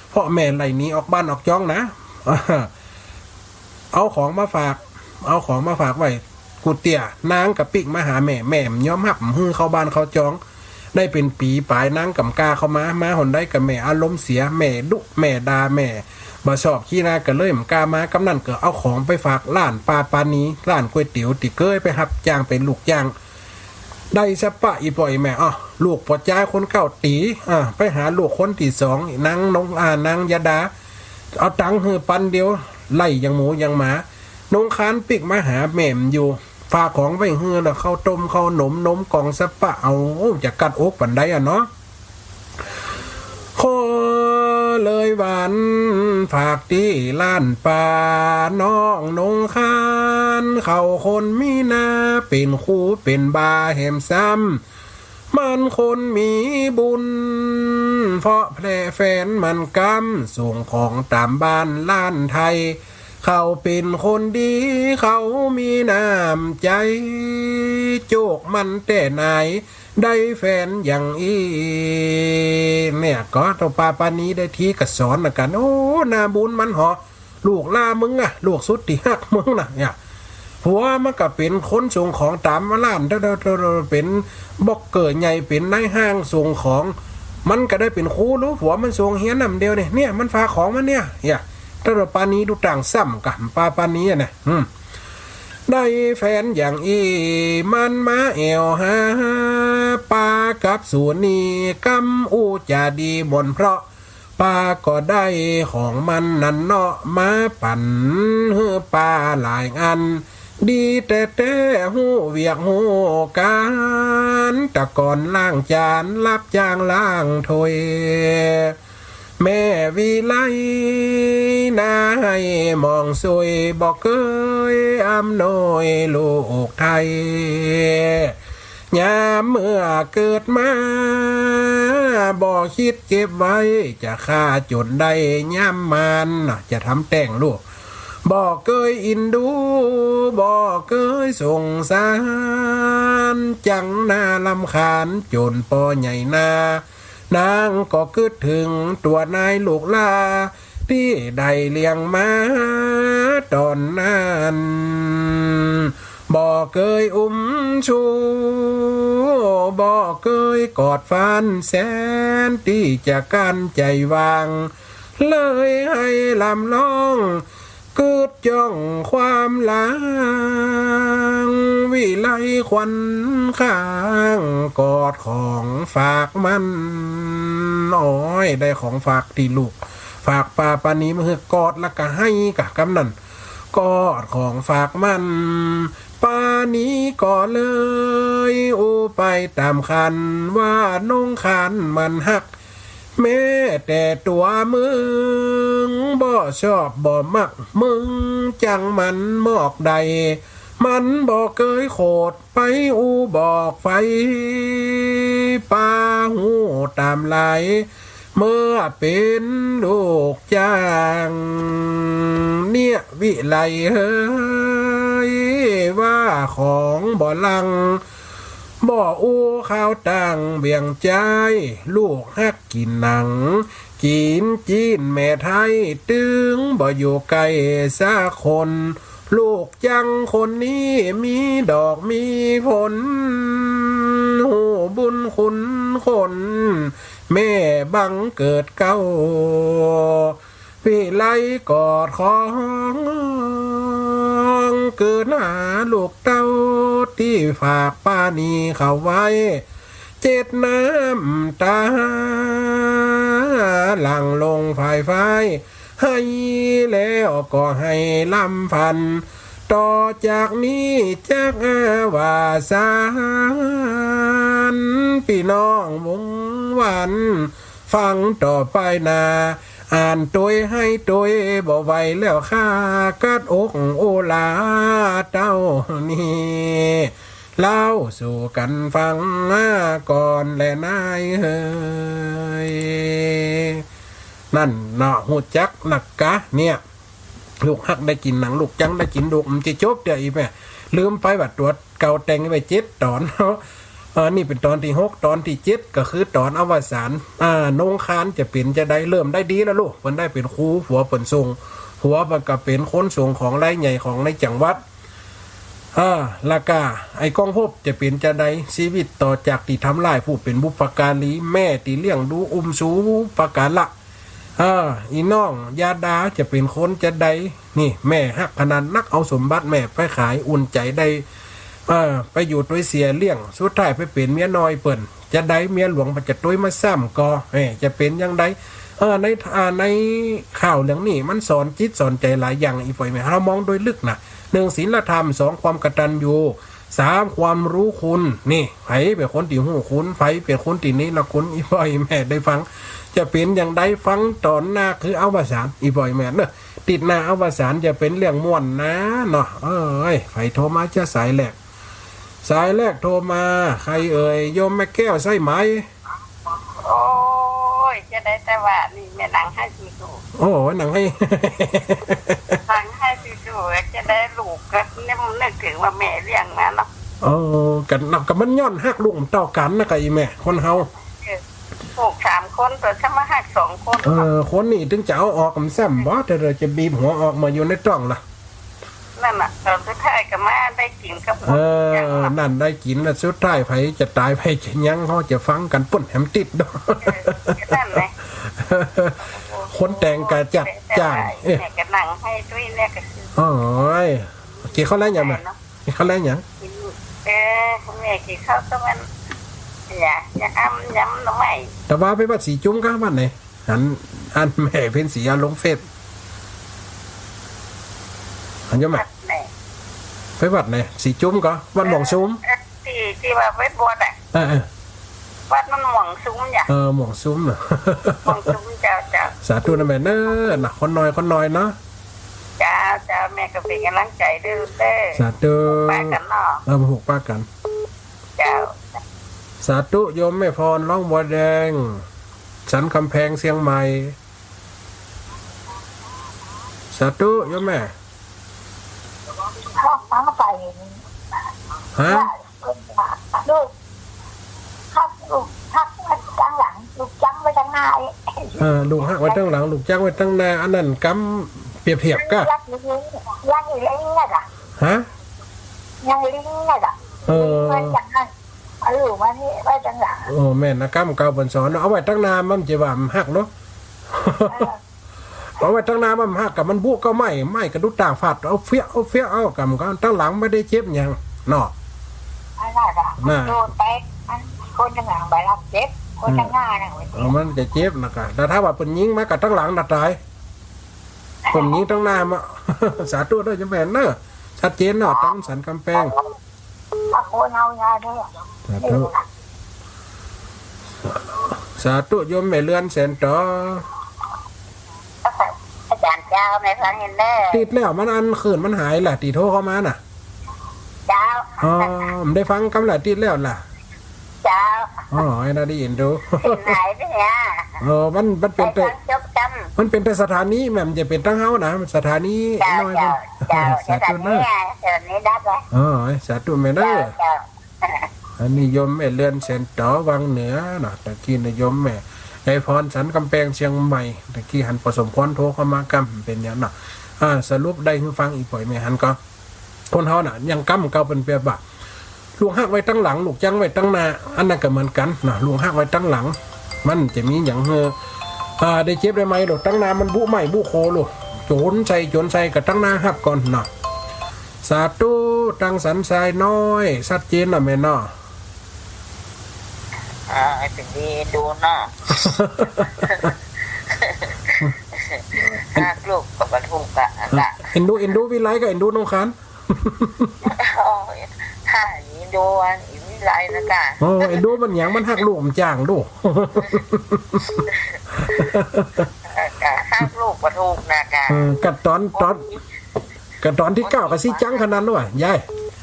เพราะแม่ไล่หนีออกบ้านออกจ้องนะ เอาของมาฝาก เอาของมาฝากไว้ กู้เตื้อ นางก็ปิ๊กมาหาแม่ แม่บ่ยอมฮับหื้อเข้าบ้านเข้าจ้อง ได้เป๋นปี๋ป๋ายนางก็บ่กล้าเข้ามา มาหนใดก็แม่อารมณ์เสีย แม่ดุ แม่ด่า แม่บ่ชอบขี้หน้า ก็เลยบ่กล้ามา กำนั้นก็เอาของไปฝากล้านป้าปานี ร้านก๋วยเตี๋ยวตี้เกยไปฮับจ้างเป๋นลูกจ้าง ได้สะปะอี่ป้ออี่แม่ อ้อ ลูกป้อจายคนเก๊าตี๋ อ่า ไปหาลูกคนตี้สอง นางนง อ่า นางยาดา เอาตังค์หื้อปันเดียว ไล่อย่างหมูอย่างหมา นงครานปิ๊กมาหาแม่บ่อยู่ ฝากของไว้หื้อแล้ว ข้าวต้มข้าวหนม หนมกล่องสะปะ เอา จะกัดอกปานใดอะเนาะ ก็เลยหวานฝากตี้ล้านป้า น้องนงคราน เขาคนมีหน้า เป๋นครูเป๋นบาแหมซ้ำ มันคนมีบุญ เพราะแผลแฟนมันกำ ส่งของต๋ามบ้านล้านไทย เขาเป๋นคนดี เขามีน้ำใจ๋ โจคมันแต่ไหน ได้แฟนอย่างอี้ เนี่ย ก็เฒ่าป้าปานีได้ตี้ก็สอนละกั๋น โอ้ หน้าบุญมันเหาะ ลูกหล้ามึงอะ ลูกสุดตี้ฮักมึงนะ เนี่ย ผัวมันก็เป๋นคนส่งของต๋ามล้าน เป๋นบล็อกเกอร์ใหญ่ เป๋นนายห้างส่งของ มันก็ได้เป๋นครู ลูกผัวมันส่งเฮียนนำเดียวนี่ เนี่ย มันฝากของมาเนี่ย เนี่ย เฒ่าป้าปานีดูต่างซ้ำกับป้าปานีอะนะ อืม ได้แฟนอย่างอี้ มันมาแอ่วหา ป้ากับสูนี่ กำอู้จ๋าดีหมนเพราะ ป้าก็ได้ของมันนั้นเนาะ มาปั๋นหื้อป้าหลายอัน ดีแต๊ๆ ฮู้เวียกฮู้ก๋าน แต่ก่อนล้างจาน รับจ้างล้างถ้วย แม่วิไลนาให้หมองสุย บ่เกยอำนวยลูกไทย ยามเมื่อเกิดมา บ่คิดเก็บไว้ จะฆ่าจ๋นได้ยามมัน จะทำแต๊งลูก บ่เกยอินดู บ่เกยสงสาร จังน่ารำคาญ จ๋นปอใหญ่นา นางก็กึ๊ดเถิงตัวนายลูกหล้า ตี้ได้เลี้ยงมาต๋อนนั้น บ่เกยอุ้มชู บ่เกยกอดฟัน แสนตี้จะกั้นใจ๋วาง เลยไห้ลำร้อง กึ๊ดจ้องความหลัง วิไลควันข้าง กอดของฝากมัน โอ้ย ได้ของฝากตี้ลูก ฝากป้าปานีมาหื้อ กอดแล้วก็ไห้กะกำนั้น กอดของฝากมัน ปานีก็เลยอู้ไปต๋ามคัน ว่านงครานมันฮัก แม้แต่ตั๋วมึง บ่ชอบบ่มัก มึงจังมันมอกใด มันบ่เกยโขดไปอู้บอกใผ ป้าฮู้ต๋ามหลาย เมื่อเป๋นลูกจ้าง เนี่ยวิไลเฮย ว่าของบ่ลัง บ่อู้ข่าวต่างเวียงใจ๊ ลูกฮักกิ๋นหนัง กิ๋นจีนแม่ไทย ตึงบ่อยู่ใก้สักคน ลูกจังคนนี้มีดอกมีผล ฮู้บุญคุณคน แม่บังเกิดเกล้า วิไลกอดของ กึ๊ดหาลูกเต้า ตี้ฝากปานีเขาไว้ เจ็ดน้ำต๋า หลั่งลงฝ่ายฟ้าย ไห้แล้วก็ไห้ลำพัน ต่อจากนี้จักว่าสาน ปี้น้องวงวัน ฟังต่อไปหน้า อ่านตวยไห้ตวยบ่ไหวแล้วข้า กัดอกโอลาเต้านี้ เล่าสู่กั๋นฟังก่อนแลนายเอย นั่นเนาะ ฮู้จักนักกะเนี่ย ลูกฮักได้กิ๋นหนัง ลูกจั๊งได้กิ๋นลูก มันจะจบเตื้ออีแม่ ลืมไปว่าตั๋วเก่าแต่งไว้เจ็ดต๋อน เออ นี่เป๋นต๋อนตี้หก ต๋อนตี้เจ็ดก็คือต๋อนอวสาน อ่า นงคานจะเป๋นจาใด เริ่มได้ดีแล้วลูก เปิ้นได้เป๋นครู ผัวเปิ้นส่ง ผัวมันก็เป๋นคนส่งของรายใหญ่ของในจังหวัด เออ แล้วก็ไอ้ก้องฮบจะเป๋นจาใด ชีวิตต่อจากตี้ทำร้ายผู้เป๋นบุพการี แม่ตี้เลี้ยงดูอุ้มชูอุปการะ เออ อีน้องยาดาจะเป๋นคนจาใด นี่แม่ฮักขนาดนัก เอาสมบัติแม่ไปขาย อุ่นใจ๋ได้ เออ ไปอยู่ตวยเสียเลี้ยง สุดท้ายไปเป๋นเมียน้อยเปิ้น จาใด เมียหลวงมันจะตวยมาซ้ำก่อ เออ จะเป๋นอย่างใด เออ ใน อ่า ในข่าวเรื่องนี้มันสอนจิตสอนใจ๋หลายอย่าง อีปอยแม่ เฮามองโดยลึกนะ หนึ่ง ศีลธรรม สอง ความกตัญญู สาม ความรู้คุณ นี่ ใผเป๋นคนตี้ฮู้คุณ ใผเป๋นคนตี้เนรคุณ อีปอยแม่ได้ฟัง จะเป๋นอย่างใด ฟังต๋อนหน้าคืออวสาน อีปอยแม่เนอะ ติดหน้าอวสานจะเป๋นเรื่องม่วนนะเนาะ เอ้ย ใผโทรมาจะสายแรก สายแรกโทรมา ใครเอ่ย โยมแม่แก้วใช่ไหม โอ้ย จะได้แต่ว่านี่แม่นั่งไห้สู้ๆ โอ้ นั่งไห้ นั่งไห้สู้ๆ จะได้ลูกก็นึก นึกเถิงว่าแม่เลี้ยงมาเนาะ โอ้ กั๋นเนาะ ก็มันย้อนฮักลูกเต้ากั๋นนะกะอีแม่ คนเฮา เออ ลูกสามคน แต่ถ้ามาฮักสองคน เออ คนนี้เถิงจะเอาออก มันแซ่บบ่ แต่เดี๋ยวจะบีบหัวออกมาอยู่ในต๊องละ นั่นน่ะ ต๋อนสุดท้ายก็มาได้กิ๋นกับ เออ อย่างนั้น นั่นได้กิ๋นแล้ว สุดท้ายใผจะต๋าย ใผจะยัง เฮาจะฟังกั๋นปุ้นแหมติดดอก เออ นั่นแหละ คนแต่งกะจัดจ้าน เอ๊ะ แม่ก็นั่งไห้ตวยเนี่ยก็คือ โอ้ย กิ๋นข้าวแล้วยังน่ะ เนาะ กิ๋นข้าวแล้วยัง กิ๋น เออ แม่กิ๋นข้าวก็มัน อย่า อย่าอ้ำ ยำหน่อไม้ แต่ว่าไปวัดสีจุ้มกะ วัดไหน อัน อันแม่เพ็ญศรีเอาลงเฟซ อันยมแม่ วัดไหน ไปวัดไหน สีจุ้มกะ วัดหม่องซุม เออ ตี้ ตี้ว่าไปบวชอะ เออ เออ วัดมันหม่องซุมจ้ะ เออ หม่องซุมเนาะ หม่องซุม เจ้า เจ้า สาธุนะแม่เนอะ นะ คนน้อย คนน้อยเนาะ เจ้า เจ้า แม่ก็เป๋นก๋ำลังใจ๋ด้วยลูกเด้อ สาธุ ปะกั๋นเนาะ เออ มาผูกปะกั๋น เจ้า สาธุโยมแม่พร ร้องบัวแดง สันกำแพงเชียงใหม่ สาธุโยมแม่ เขาฟังไป ฮะ ลูก ฮักลูกฮักไว้ตังหลัง ลูกจั๊งไว้ตังหน้า เออ ลูกฮักไว้ตังหลัง ลูกจั๊งไว้ตังหน้า อันนั้นกำเปรียบเทียบกะ ยังอีหลิง ยังอีหลิงเนี่ยกะ ฮะ ยังอีหลิงเนี่ยกะ เออ มันอย่างนั้น เอาลูกมานี่ไว้ตังหลัง โอ้ แม่นนะ กำเก่าเปิ้นสอนเนาะ เอาไว้ตังหน้ามันจะว่ามันฮักเนาะ เออ เอาไว้ตังหน้ามันฮักกะ มันบุก็ไหม้ ไหม้กะดูต่างฝาด เอาเฟี้ย เอาเฟี้ย เอากำก็ตังหลังไม่ได้เจ็บหยังเนาะ อันนั้นอะ น่ะ โดนไป มันคนตังหลังบ่รับเจ็บ คนตังหน้าน่ะ อืม เออ มันจะเจ็บนะกะ แต่ถ้าว่าเปิ้นยิงมากับตังหลังน่ะต๋าย เปิ้นยิงตังหน้ามา สาธุเด้อโยมแม่เนอะ ชัดเจนเนาะ ตังสันกำแพง พระโคนเอายาเด้อ สาธุ สาธุโยมแม่เรือนแสนต๋อ อาจ๋ารย์เจ้า แม่ฟังอยู่เน่อ ติดแล้ว มันอันคลื่นมันหายแหละ ตี้โทรเข้ามาน่ะ เจ้า อ๋อ มันได้ฟังกำละ ติดแล้วล่ะ เจ้า อ๋อ ไอ้น่าได้ยินดู คลื่นหายไปเนี่ย เออ มัน มันเป๋นแต่ ฟังจบกำ มันเป๋นแต่สถานี แม่นบ่เป๋นตังเฮานะ สถานี เจ้า น้อย เจ้า มัน เจ้า สาธุเนอะ สถานีอะ สถานีดับอะ อ๋อ สาธุแม่เนอะ เจ้า เจ้า อันนี้โยมแม่เรือนแสนต๋อวังเหนือเนาะ ตะกี้นี่โยมแม่ไอพรสันกำแพงเชียงใหม่ ตะกี้หันปอสมควรโทรเข้ามากำ เป๋นหยังเนาะ อ่า สรุปได้หื้อฟังอีกป่อยแม่หันก่อ คนเฮาน่ะ ยังกำเก่าเปิ้นเปรียบว่า ลูกฮักไว้ตังหลัง ลูกจั๊งไว้ตังหน้า อันนั้นก็เหมือนกั๋นเนาะ ลูกฮักไว้ตังหลัง มันจะมีหยังหื้อ อ่า ได้เจ็บได้ไหม้ ลูกตังหน้ามันบุไหม้บุโคลูก โจ๋นใส่ โจ๋นใส่ก็ตังหน้าฮับก่อนเนาะ สาธุ ตังสันทรายน้อย ชัดเจนเนาะแม่เนาะ อ่า ไอ้เป๋นดีเอ็นดูเนาะ ฮักลูกก็บ่ฮู้กะ เอ็นดู เอ็นดูวิไลกับเอ็นดูนงคาน โอ้ย ถ้าเอ็นดูอันอีวิไลนะก้า โอ้ เอ็นดูมันหยัง มันฮักลูกมันจ้างดู ก้า ฮักลูกบ่ถูกนะก้า เออ กะต๋อน ต๋อน กะต๋อนตี้เก้าก็สิจังขนาดนั้นว่ะ ยาย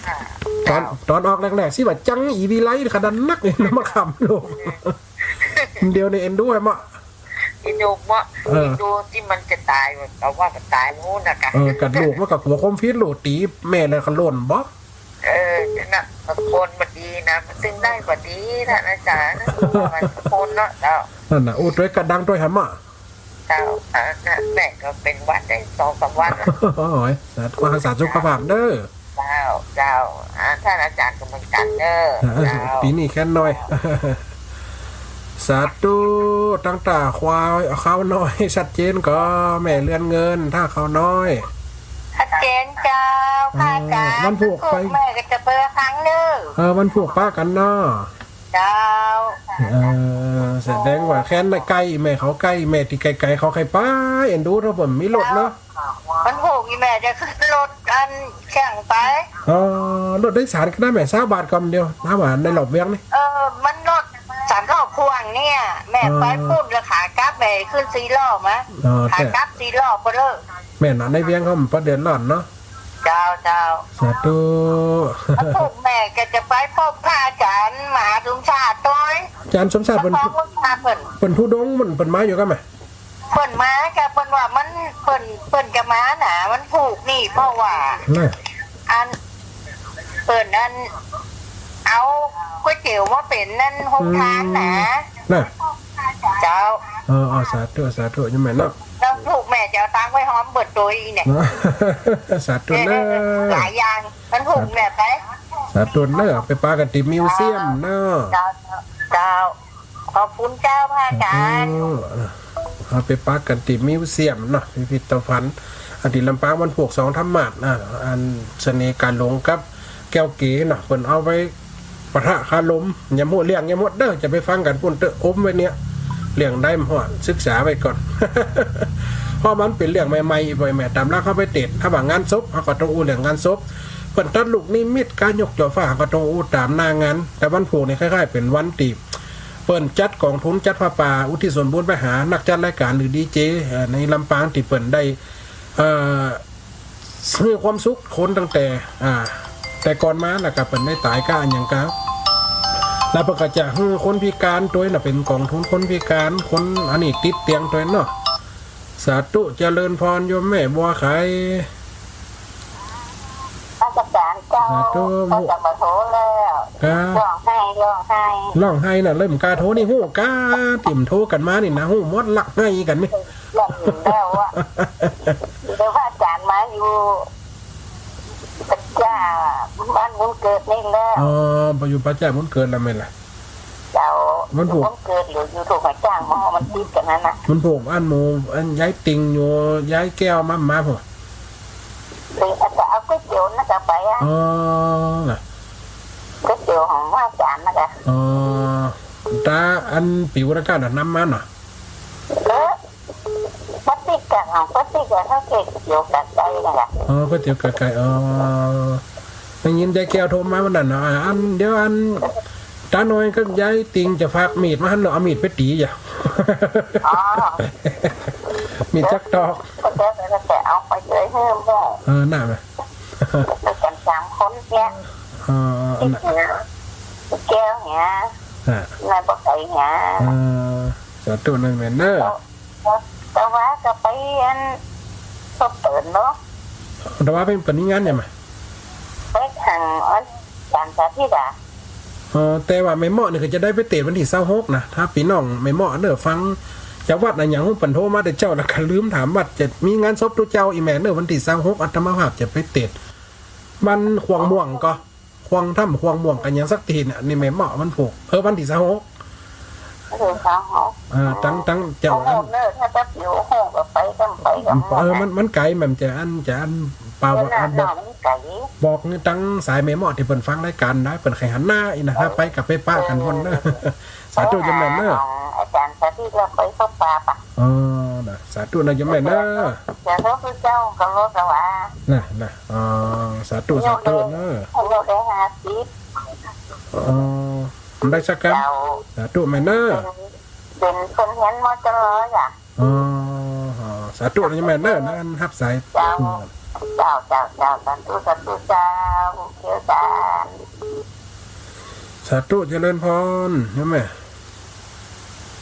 อ่า ต๋อน เจ้า ต๋อนออกแรกๆ สิว่าจังอีวิไลขนาดนัก นี่มาขำลูก เดี๋ยวนี้เอ็นดูแหมะ เอ็นดูแหมะ เออ เอ็นดูตี้มันจะต๋าย แต่ว่ามันต๋ายโน้นนะก้า เออ กะลูกมันก็กั๋วความผิด ลูกตี๋แม่แล้วก็โล่นบ่ เออ นั่นน่ะ คนบ่ดีนะ มันตึงได้บ่ดี ท่านอาจ๋ารย์ คนเนาะ เจ้า นั่นน่ะ อู้ ตวยกะดังตวยแหมะ เจ้า อ่า น่ะ แม่ก็เป๋นหวัดได้สองสามวันแล้ว โอ้ย สาธุ รักษาสุขภาพเน่อ เจ้า เจ้า อ่า ท่านอาจ๋ารย์ก็เหมือนกั๋นเน่อ อ่า เจ้า ปี๋นี้แค่น้อย สาธุ ตั้งแต่คาว คาวน้อย ชัดเจนก่อ แม่เรือนเงิน ถ้าคาวน้อย ชัดเจนเจ้า พระอาจ๋ารย์ เออ วันพูกไป วันพูกแม่ก็จะไปฟังเน่อ เออ วันพูกปะกั๋นเนาะ เจ้า เออ แสดงว่าแค่นั้นใก้ แม่เขาใก้ แม่ตี้ไก๋ๆ เขาใค่ไป เอ็นดู ถ้าบ่มีรถเนาะ วันพูกอี่แม่จะขึ้นรถอันแข่งไป เออ รถโดยสารก็ได้แม่ ซาวบาทก่อเดียว ถ้าว่าในรอบเวียงนี่ เออ มันรถสามล้อพ่วงเนี่ย แม่ เออ ไปปู๊นแล้วขากลับแม่ขึ้นสี่ล้อมา เออ ขากลับสี่ล้อไปเลย แม่นเนาะ ในเวียงเขาบ่เดือดร้อนเนาะ เจ้า เจ้า สาธุ วันพูกแม่ก็จะไปพบพระอาจ๋ารย์มหาสมชาติตวย อาจ๋ารย์สมชาติเปิ้น พระพุทธาเปิ้น เปิ้นธุดงค์ เปิ้น เปิ้นมาอยู่ก่อแม่ เปิ้นมาก้า เปิ้นว่ามัน เปิ้น เปิ้นจะมาหนาวันพูกนี่ เพราะว่า น่ะ อัน เปิ้นอัน เอาก๋วยเตี๋ยวมาเป๋นนั่นโฮงทานหนา อืม น่ะ เจ้า เออ เออ สาธุ สาธุ โยมแม่เนาะ วันพูกแม่จะเอาตังค์ไปหอมเปิ้นตวยเนี่ย สาธุเน่อ หลายอย่าง วันพูกแม่ไป สาธุเน่อ ไปปะกั๋นตี้มิวเซียมเนาะ เจ้า เจ้า ขอบคุณเจ้าพระอาจ๋ารย์ เออ เอาไปปะกั๋นตี้มิวเซียมเนาะ พิพิธภัณฑ์ อันตี้ลำปางวันพูกสองธรรมาสน์นะ อันเสน่ห์ก๋าหลงกับแก้วเก๋เนาะ เปิ้นเอาไปปะทะคารม ยามฮู้เรื่องยามหมดเน่อ จะไปฟังกั๋นปู๊นเต๊อะ อมไว้เนี่ย เรื่องใดบ่ฮู้ ศึกษาไว้ก่อน เพราะมันเป๋นเรื่องใหม่ๆ บ่อยแม่ ต๋ามหลักเฮาไปเตสน์ ถ้าว่างานศพ เฮาก็ต้องอู้เรื่องงานศพ เปิ้นตัดลูกนิมิต ก๋านยกจ่อฟ้า เฮาก็ต้องอู้ต๋ามหน้างาน แต่วันพูกนี่คล้ายๆ เป๋นวันตี้ เปิ้นจัดก๋องทุน จัดผ้าป่า อุทิศส่วนบุญไปหานักจัดรายก๋านหรือดีเจ เอ่อ ในลำปางตี้เปิ้นได้ เอ่อ หื้อความสุขคนตั้งแต่ อ่า แต่ก่อนมา แล้วก็เปิ้นได้ต๋ายก้าอะหยังก้า แล้วเปิ้นก็จะหื้อคนพิก๋านตวยน่ะ เป๋นก๋องทุนคนพิก๋าน คนอันนี้ติดเตียงตวยเนาะ สาธุ เจริญพรโยมแม่บัวไข พระอาจ๋ารย์เจ้า สาธุ เขาจะมาโทรแล้ว ครับ ร้องไห้ ร้องไห้ ร้องไห้น่ะ เริ่มกล้าโทรนี่ ฮู้กล้า ติ่มโทรกั๋นมานี่นะ ฮู้หมดละ ไห้กั๋นนี่ เริ่มแล้วอะ เดี๋ยวพระอาจ๋ารย์มาอยู่ ประจ้าบ้านบุญเกิดนี่แล้ว อ๋อ ไปอยู่ประจ้าบุญเกิดแล้วแม่นล่ะ เจ้า มันผูก มันเกิดอยู่ อยู่ถูกหัวจ้างหม้อมันติดกั๋นนั่นน่ะ มันผูกอันหมู่ อันยายติ่งอยู่ ยายแก้วมา มาพุ้น เดี๋ยวจะเอาก๋วยเตี๋ยวน่ะจะไปอะ อ๋อ ก๋วยเตี๋ยวของพระอาจ๋ารย์น่ะจ้ะ อ๋อ ตาอันปิ๋วตะก้าน่ะนำมาเนาะ เออ ปาติ๊กอะ ของปาติ๊กอะ เขาเก็บเกี่ยวกับไก่นั่นแหละ อ๋อ ก๋วยเตี๋ยวกับไก่ อ๋อ ได้ยินยายแก้วโทรมาวันนั้นเนาะ อ่า อัน เดี๋ยวอัน ตาน้อยกับยายติ่งจะฝากมีดมาหั้นเนาะ เอามีดไปตี๋อย่า อ๋อ มีดจักตอก ก็เดี๋ยวจะเอาไปเลยให้แม่ เออ น่าไหม ไปกันสามคนเนี่ย เออ อันน่ะ แก้วเนี่ย ฮะ นายบอกไก่เนี่ย เออ สาธุนายแม่เนอะ แต่ว่าก็ไปอัน ก็เปิดเนาะ แต่ว่าเป็น เป็นงานหยังอะ ไปทางอัน สารสาธิตอะ เออ แต่ว่าแม่เมาะนี่ก็จะได้ไปเตสน์วันตี้ซาวหกนะ ถ้าปี้น้องแม่เมาะเนอะฟัง จะวัดอะหยัง เปิ้นโทรมาแต่เจ๊า แล้วก็ลืมถามวัด จะมีงานศพตุ๊เจ้าอี้แม่เนอะ วันตี้ซาวหก อาตมาภาพจะไปเตสน์ บ้านขวางม่วงก่อ ขวางถ้ำขวางม่วงกั๋นหยังสักตี้เนี่ย นี่แม่เมาะมันผูก เออ วันตี้ซาวหก เออ ซาวหก เออ ตั้ง ตั้งเจ้า โอ้โห อัน เนอะ ถ้าจะผิวโหก็ไปกั๋น ไปกั๋น เออ มัน มันไก๋ มันจะอัน จะอัน เปล่า เออ อัน บอก มันไก๋ บอกนี่ตั้งสายแม่เมาะตี้เปิ้นฟังรายก๋านนะ เปิ้นใค่หันหน้าอี้นะ เออ ถ้าไปก็ไปปะกั๋นพุ้นเนอะ เออ สาธุโยมแม่เนอะ อาจ๋ารย์สาธิตแล้วไปก็ปะปะ เออ นะ สาธุนะโยมแม่เนอะ เดี๋ยวพระพุทธเจ้าก็ลดละว่า น่ะ น่ะ อ๋อ สาธุ สาธุเนอะ อายุได้ห้าสิบ อ๋อ มันได้สักกำ เจ้า สาธุแม่เนอะ เป๋น เป๋นคนเฮียน มจร จ้ะ อ๋อ สาธุนะโยมแม่เนอะ นะ อันฮับสาย เจ้า เจ้า เจ้า เจ้า สาธุ สาธุ เจ้า เจ้า สาธุ เจริญพร โยมแม่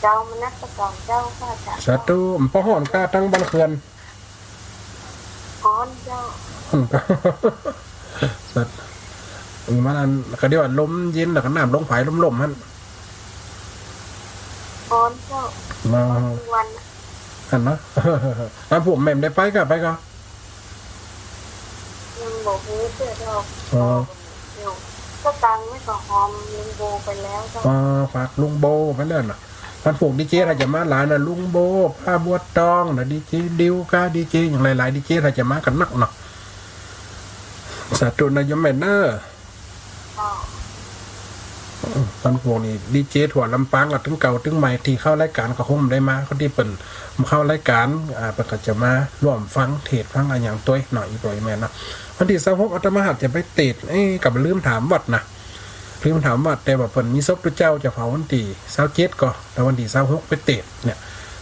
เจ้า มนัสการเจ้าค่ะ สาธุ มันปอฮ้อนก้าตังบ้านเขื่อน ฮ้อนเจ้า สัตว์ อืม มันอัน ก็เดี๋ยวว่าลมเย็นแล้วก็น้ำลงฝายลมๆ หั่น ฮ้อนเจ้า มา ฮ้อนทุกวัน หั่นเนาะ อันพวกแม่มได้ไปก็ ไปก็ ยังบ่ฮู้เตื้อดอก อ๋อ เดี๋ยวก็ตังไม่ก็หอมลุงโบไปแล้วเจ้า อ๋อ ฝากลุงโบไปแล้วน่ะ อันพวกดีเจถ้าจะมาหลายน่ะ ลุงโบ ป้าบัวตองน่ะ ดีเจดิวก้า ดีเจอย่างหลายๆ ดีเจถ้าจะมากั๋นนักเนาะ สาธุนะโยมแม่เนอะ เจ้า อันพวกนี้ดีเจทั่วลำปางก็ตึงเก่าตึงใหม่ ตี้เข้ารายก๋านก็คงได้มา คนตี้เปิ้นเข้ารายก๋าน อ่า เปิ้นก็จะมาร่วมฟังเทศน์ฟังอะหยังตวยเนาะ อี่ป้ออี่แม่เนาะ วันตี้ซาวหกอาตมาภาพจะไปเตสน์ เอ๊ะ ก็ลืมถามวัดนะ ลืมถามวัด แต่ว่าเปิ้นมีศพตุ๊เจ้าจะเผาวันตี้ซาวเจ็ดก็ แต่วันตี้ซาวหกไปเตสน์เนี่ย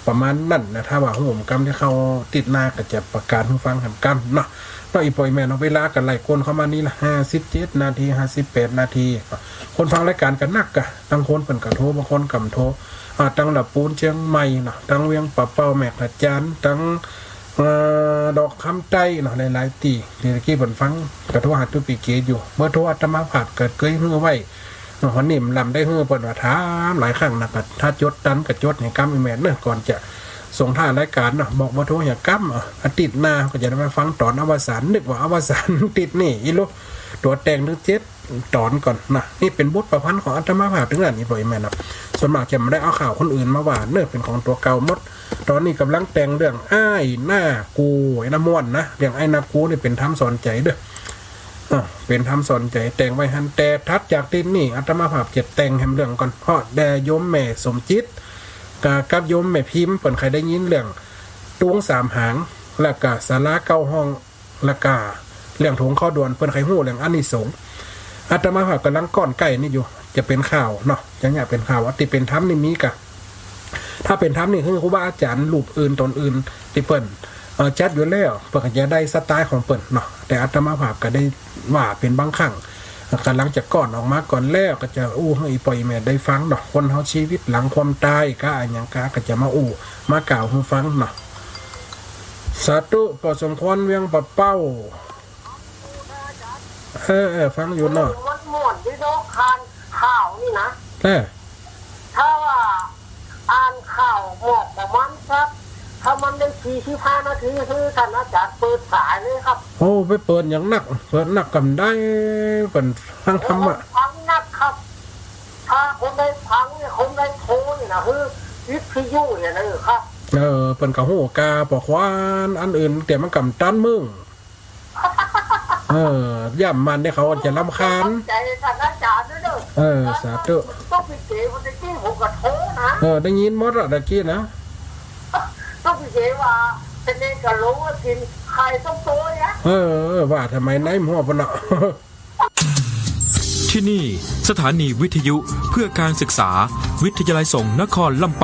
ประมาณนั้นนะ ถ้าว่าฮู้กำตี้เข้าติดหน้าก็จะประกาศหื้อฟังแหมกำเนาะ เนาะ อี่ป้ออี่แม่เนาะ เวลาก็ไล่ก้นเข้ามานี่ละ ห้าสิบเจ็ดนาที ห้าสิบแปดนาที คนฟังรายก๋านก็นักกะ ตังคนเปิ้นก็โทร บางคนก็บ่โทร อ่า ตังละปูนเจียงใหม่เนาะ ตังเวียงป่าเป้าแม่กะจาน ตัง เอ่อ ดอกคำใต้เนาะ หลายๆ ตี้ ตี้ตะกี้เปิ้นฟังก็โทรหาตุ๊ปีเก๋อยู่ เบอร์โทรอาตมาภาพก็เกยหื้อไว้ วันนี้มันลำได้หื้อเปิ้นว่าถามหลายครั้งนะ ก็ถ้าจดตันก็จดหื้อกำอี่แม่เนอะ ก่อนจะส่งท้ายรายก๋านเนาะ บอกเบอร์โทรหื้อกำ เอ่อ อาทิตย์หน้าก็จะได้มาฟังต๋อนอวสาน นึกว่าอวสานติดนี่ อี่ลูก ตั๋วแต่งตึงเจ็ดต๋อนก่อนนะ นี่เป๋นบทประพันธ์ของอาตมาภาพตึงนั้น อี่ป้ออี่แม่เนาะ ส่วนมากจะบ่ได้เอาข่าวคนอื่นมาว่าเนอะ เป๋นของตั๋วเก่าหมด ต๋อนนี้ก่ำลังแต่งเรื่องอ้ายนากู อ้ายนาม่วนนะ เรื่องอ้ายนากูนี่เป๋นธรรมสอนใจ๋เด้อ อ่า เป๋นธรรมสอนใจ๋แต่งไว้หั้น แต่ถัดจากตี้นี่อาตมาภาพจะแต่งแหมเรื่องก่อน เพราะแด่โยมแม่สมจิต กับ กับโยมแม่พิมพ์ เปิ้นใค่ได้ยินเรื่องตุ๊งสามหาง แล้วก็ศาลาเก้าห้อง แล้วก็เรื่องถุงข้าวด่วน เปิ้นใค่ฮู้เรื่องอานิสงส์ อาตมาภาพก่ำลังก้อนใก้นี่อยู่ จะเป๋นข่าวเนาะ จะเนี่ยเป๋นข่าว ตี้เป๋นธรรมนี่มีกะ ถ้าเป๋นธรรมนี่คือครูบาอาจ๋ารย์รูปอื่นต๋นอื่นตี้เปิ้น เอ่อ จัดอยู่แล้ว เปิ้นก็จะได้สไตล์ของเปิ้นเนาะ แต่อาตมาภาพก็ได้ว่าเป๋นบางครั้ง ก่ำลังจะก้อนออกมาก่อน แล้วก็จะอู้หื้ออี่ป้ออี่แม่ได้ฟังเนาะ คนเฮาชีวิตหลังความต๋ายก้าอะหยังก้า ก็จะมาอู้มากล่าวหื้อฟังเนาะ สาธุ ป้อสมควรเวียงป่าเป้า เออ เออ ฟังอยู่เนาะ มันม่วนดีเนาะ อ่านข่าวนี่นะ เออ ถ้าว่าอ่านข่าวหมอกประมาณสัก ถ้ามันได้สี่สิบห้านาที คือท่านอาจ๋ารย์เปิดสายเลยครับ โอ้ ไปเปิดอย่างนัก เปิดนักกำใด เปิ้นฟังธรรมะ ฟังนักครับ ถ้าคนใดฟังเนี่ย คนใดโทรเนี่ยนะ คือวิทยุเนี่ยนะครับ เออ เปิ้นก็ฮู้กาปอขวานอันอื่น แต่มันกำตันมึง เออ ย่ำมันเนี่ยเขาจะรำคาญ เข้าใจ๋ท่านอาจ๋ารย์เด้อ เออ สาธุ ตุ๊ปีเก๋ วันตะกี้ผมก็โทรนะ เออ ได้ยินหมดละตะกี้นะ ตุ๊ปีเก๋ว่า เสน่ห์กะหลงว่ากิ๋นไข่ต้มโต้ยอะ เออ เออ ว่าทำไมในหัวปะเนาะ ที่นี่สถานีวิทยุเพื่อการศึกษา วิทยาลัยสงฆ์นครลำปาง